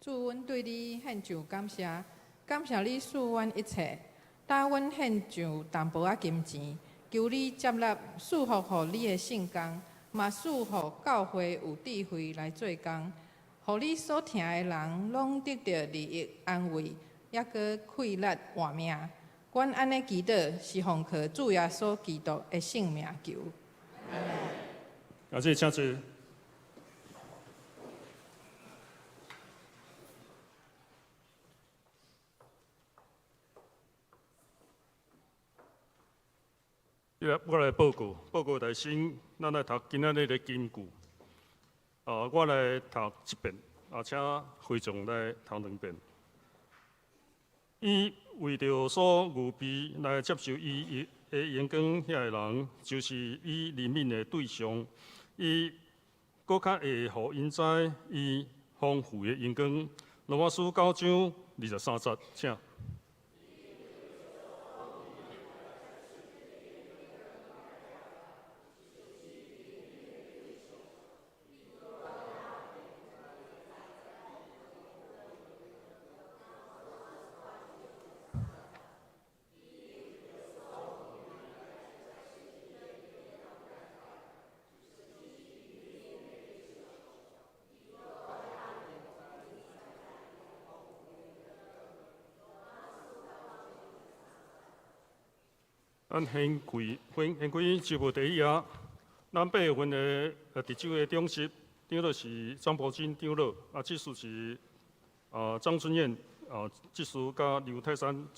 主，阮對你獻上感謝，感謝你賜阮一切，搭阮獻上淡薄仔金錢，求你接納賜福予你的聖工，嘛賜予教會有智慧來做工，予你所疼的人攏得著利益安慰，猶閣氣力活命。阮按呢祈禱，是奉靠主耶穌基督的聖名求。感謝，請坐。我來報告，報告大先，咱來讀今仔日的金句。我來讀一遍，請會眾來讀兩遍。伊為著所預備來接受伊的榮光遐个人，就是伊憐憫的對象。伊閣較會予𪜶知伊豐富的榮光。羅馬書九章二十三節，請。咱掀開掀開周報第一頁，咱八月份的值週的長執長老是張伯金長老，執事是張春燕執事佮劉泰山執事。咱8月31，佮下禮拜9月初7，咱服侍內容佮人員，請咱家己來注意。週間聚會、佮主日學聚會、佮教育杯課程課程，咱時間內容，請咱家己來看。第二頁，咱小組聚會表，請咱家己參來看。奉獻頂擺奉獻的名冊，若毋對，咱請來共長執，抑是辦公室來更正。連歸周周週報的第三頁，消息報告。本主日8月31，第一，咱第二場欲舉行主日學畢業典禮，名單咱請家己來看。第二，大樓管理委員會佇9月初6，抑是拜六下晡3點，佇701會室來召開，請委員來出席參會。下主日9月初7，第一，學制團契就任式欲佇第一場禮拜來舉行，請主日學學生少啟新任的首長校校幾學校的營長來預備出席來參加就任。第二，9月份這個長執長老是李正義長老，執事是余立芳執事佮黃約瑟執事。第三，九月份定定期長執會欲佇下晡7點佇701會議室來召開，請各部將報告交佇辦公室來匯整。長執會後欲散開小會，請小會員來出席參會。小會公告：第一，經過預選的結果，小會推薦2026年長執候選人的名單如下，敬請省略。長老是莫桂英、吳麗泰，執事是黃淑輝、蔡那平、任珍妮、劉闊輝、莫桂英、蕭素娥、柯宏斌、盧敏珍。咱10月初5，是臨時會員好會，咱欲舉行長執的選舉，請逐位兄姐來為著這个候選者來代禱。教會消息，第一，咱九月份祈禱會是教會設教740周年的祈禱會，欲佇9月初6暗時7點，佇六樓的副堂來舉行，邀請兄姐同心來祈禱。其他消息，第一，本會張以林兄弟的岳母，就是彭瑞銀姐妹的媽媽，已經佇8月27來舉行告別式。咱請為著遺族來關心代禱。今仔日以林兄弟佮彼个瑞銀姐攏也有來吼，請咱伊起立，伊欲共咱致哀者。請坐。其他的消息，第一，桃園互助社理監事會佇9月初7，中午12點半佇702會議室來召開，請理監事來出席參加。以上報告。我佇遮補充報告幾項代誌。頭一項，咱頂禮拜小會開票了有推薦咱紲落去佇10月第一禮拜的候選長老佮執事的候選人的名單，所以我欲邀請咱大家，不只是為著遮个候選人來祈禱，實際上咱嘛愛為著教會來祈禱，因為咱向望為𪜶祈禱的過程，其實就是向望佇這个決定教會，或是閣較參與教會大事的遮个代誌的遮个服侍者，真正會當真用心，來求上帝佇教會事務內底，所以咱求上帝賞賜，予這个過程攏會當順遂。第二項代誌嘛是閣較補充報告，這項代誌就是咱為著咱愛，其實下面有紲來，明仔載開始就是新學期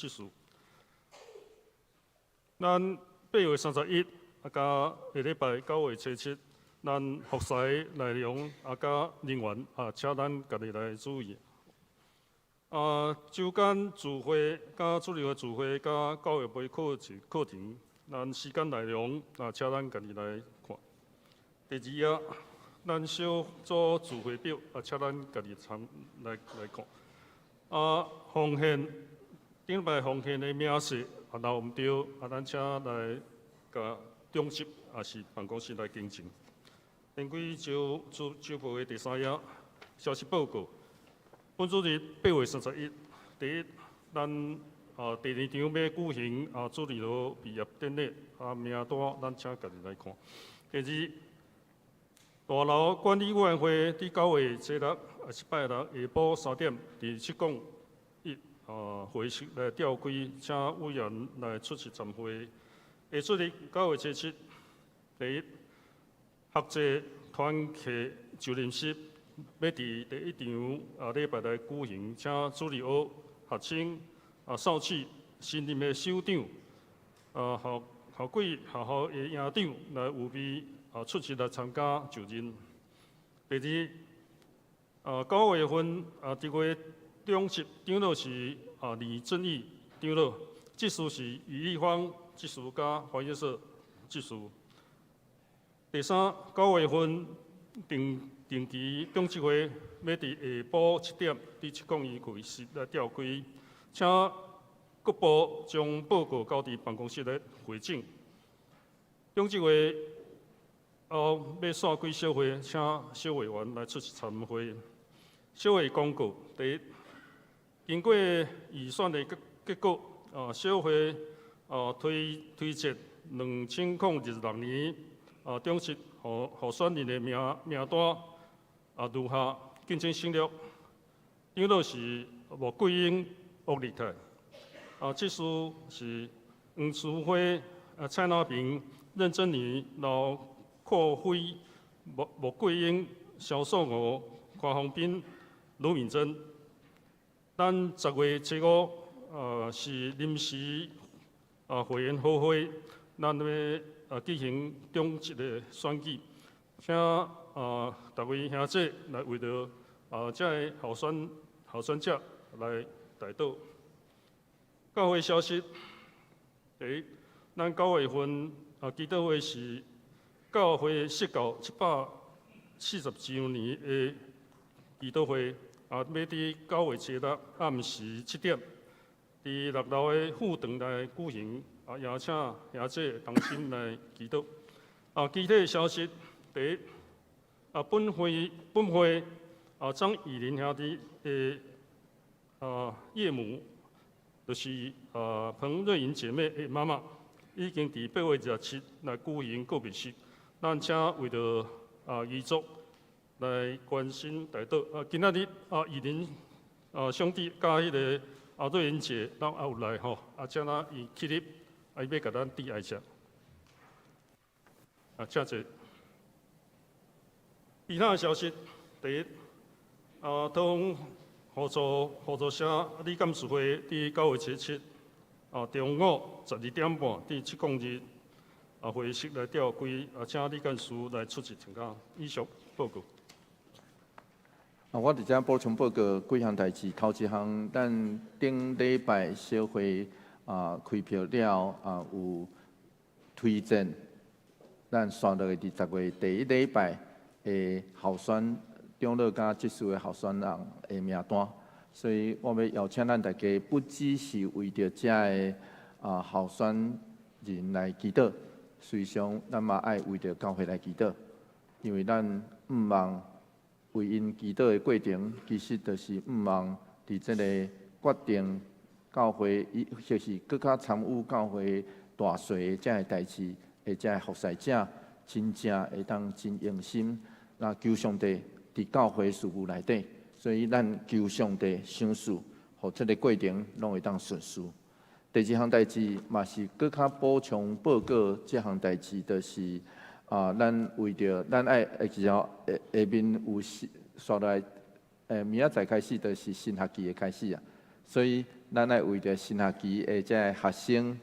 的開始啊。所以咱愛為著新學期的這个學生，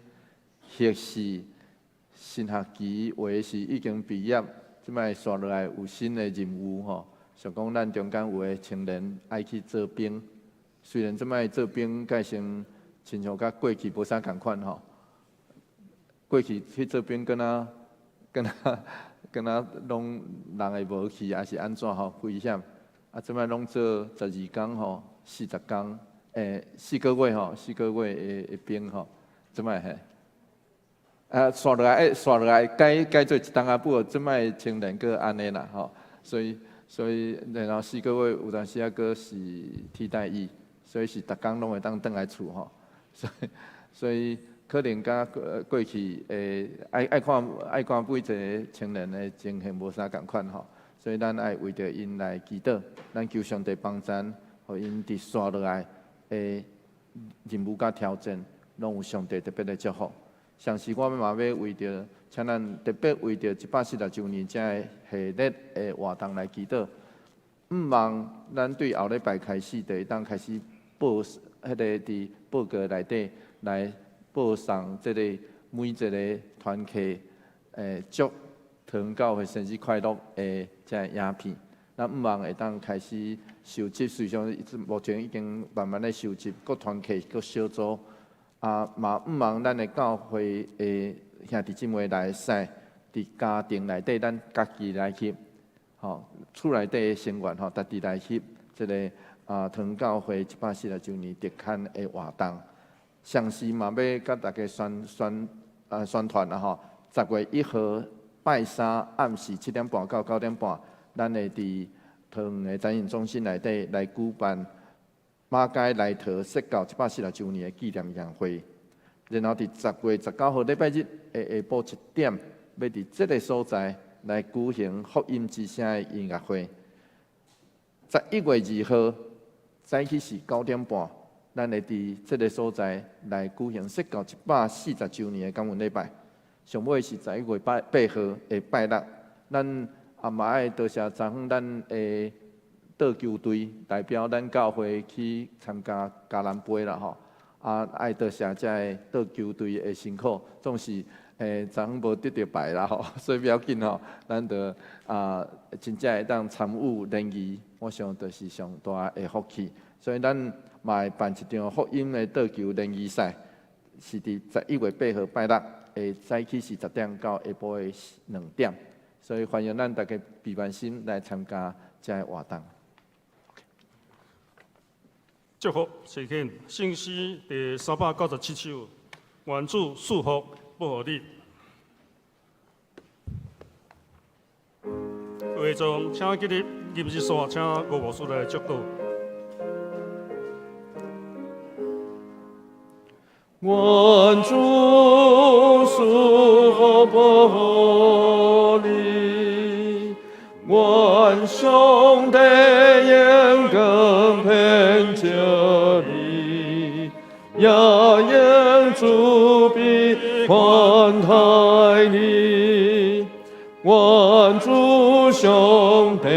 或是新學期有的是已經畢業，這擺紲落來有新的任務吼。像講咱中間有的青年愛去做兵，雖然這擺做兵改成親像佮過去無啥仝款吼。過去去做兵，敢若敢若敢若攏人會無去，抑是按怎吼危險。啊，這擺攏做12工吼，40工，4個月吼，四個月的兵吼，這擺嘿。啊，紲落來改改做一冬仔久，這擺青年閣按呢啦吼，所以然後四個月有當時猶閣是替代役，所以是逐工攏會當轉來厝吼，所以可能佮過去愛看每一个青年的情形無啥仝款吼，所以咱愛為著𪜶來祈禱，咱求上帝幫贊，予𪜶佇紲落來的任務佮挑戰，攏有上帝特別的祝福。同時，我嘛欲為著，請咱特別為著140週年這个系列的活動來祈禱。向望咱對後禮拜開始，就會當開始報彼个佇報告內底來報送這個每一个團契祝桃園教會生日快樂的這个影片。咱向望會當開始收集，實際上目前已經慢慢咧收集各團契各小組。啊，嘛向望咱的教會的兄弟姊妹來使佇家庭內底，咱家己來翕，吼，厝內底的成員吼，家己來翕這个桃園教會140週年特刊的活動。同時嘛，欲佮大家宣傳啦吼。10月1號拜三暗時7點半到9點半，咱會佇桃園的展演中心內底來舉辦馬偕來桃設教140週年的紀念宴會。然後佇10月19號禮拜日的下晡1點，欲佇這个所在來舉行福音之聲的音樂會。11月2號早起是9點半，咱會佇這个所在來舉行設教140週年的感恩禮拜。上尾是11月8號的拜六，咱也嘛愛多謝昨昏咱的桌球隊代表咱教會去參加嘉南杯啦吼。啊，愛多謝這个桌球隊的辛苦，總是昨昏無得著牌啦吼，所以不要緊吼，咱就真正會當參與聯誼，我想就是上大的福氣。所以咱嘛會辦一場福音的桌球聯誼賽，是佇11月8號拜六的早起是10點到下晡的2點，所以歡迎咱大家備萬心來參加這个活動。祝福齊獻聖詩第397首，願主賜福保護你。會眾請起立，入日線，請吳牧師來祝禱。願主賜福保護你，願上帝用光遍照你，也用慈悲寬待你。願主上帝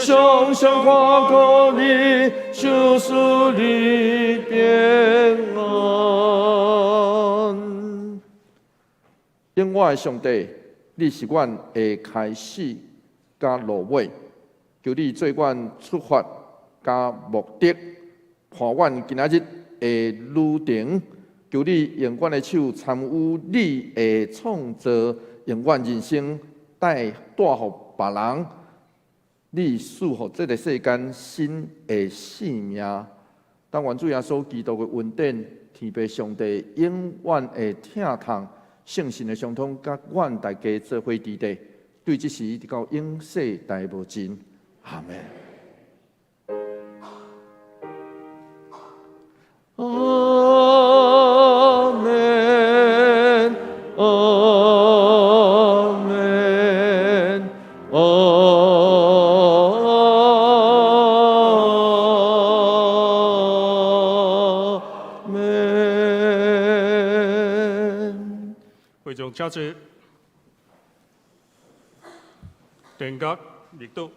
常常看顧你，賞賜你平安。永活的上帝，你是阮的開始佮落尾，求你做阮出發佮目的，伴阮今仔日的旅程。求你用阮的手參與你的創造，用阮人生帶予別人。你賜予這个世間新的生命。但願主耶穌基督的恩典，天父上帝永遠的疼痛，聖神的相通，佮阮大家做伙佇咧，對這時直到永世代無盡。阿門。阿門，阿門，阿門。會眾請坐，殿閣立禱。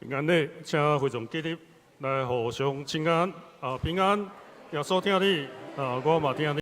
平安禮，請會眾起立來互相請安啊，平安，耶穌疼你啊，我嘛疼你。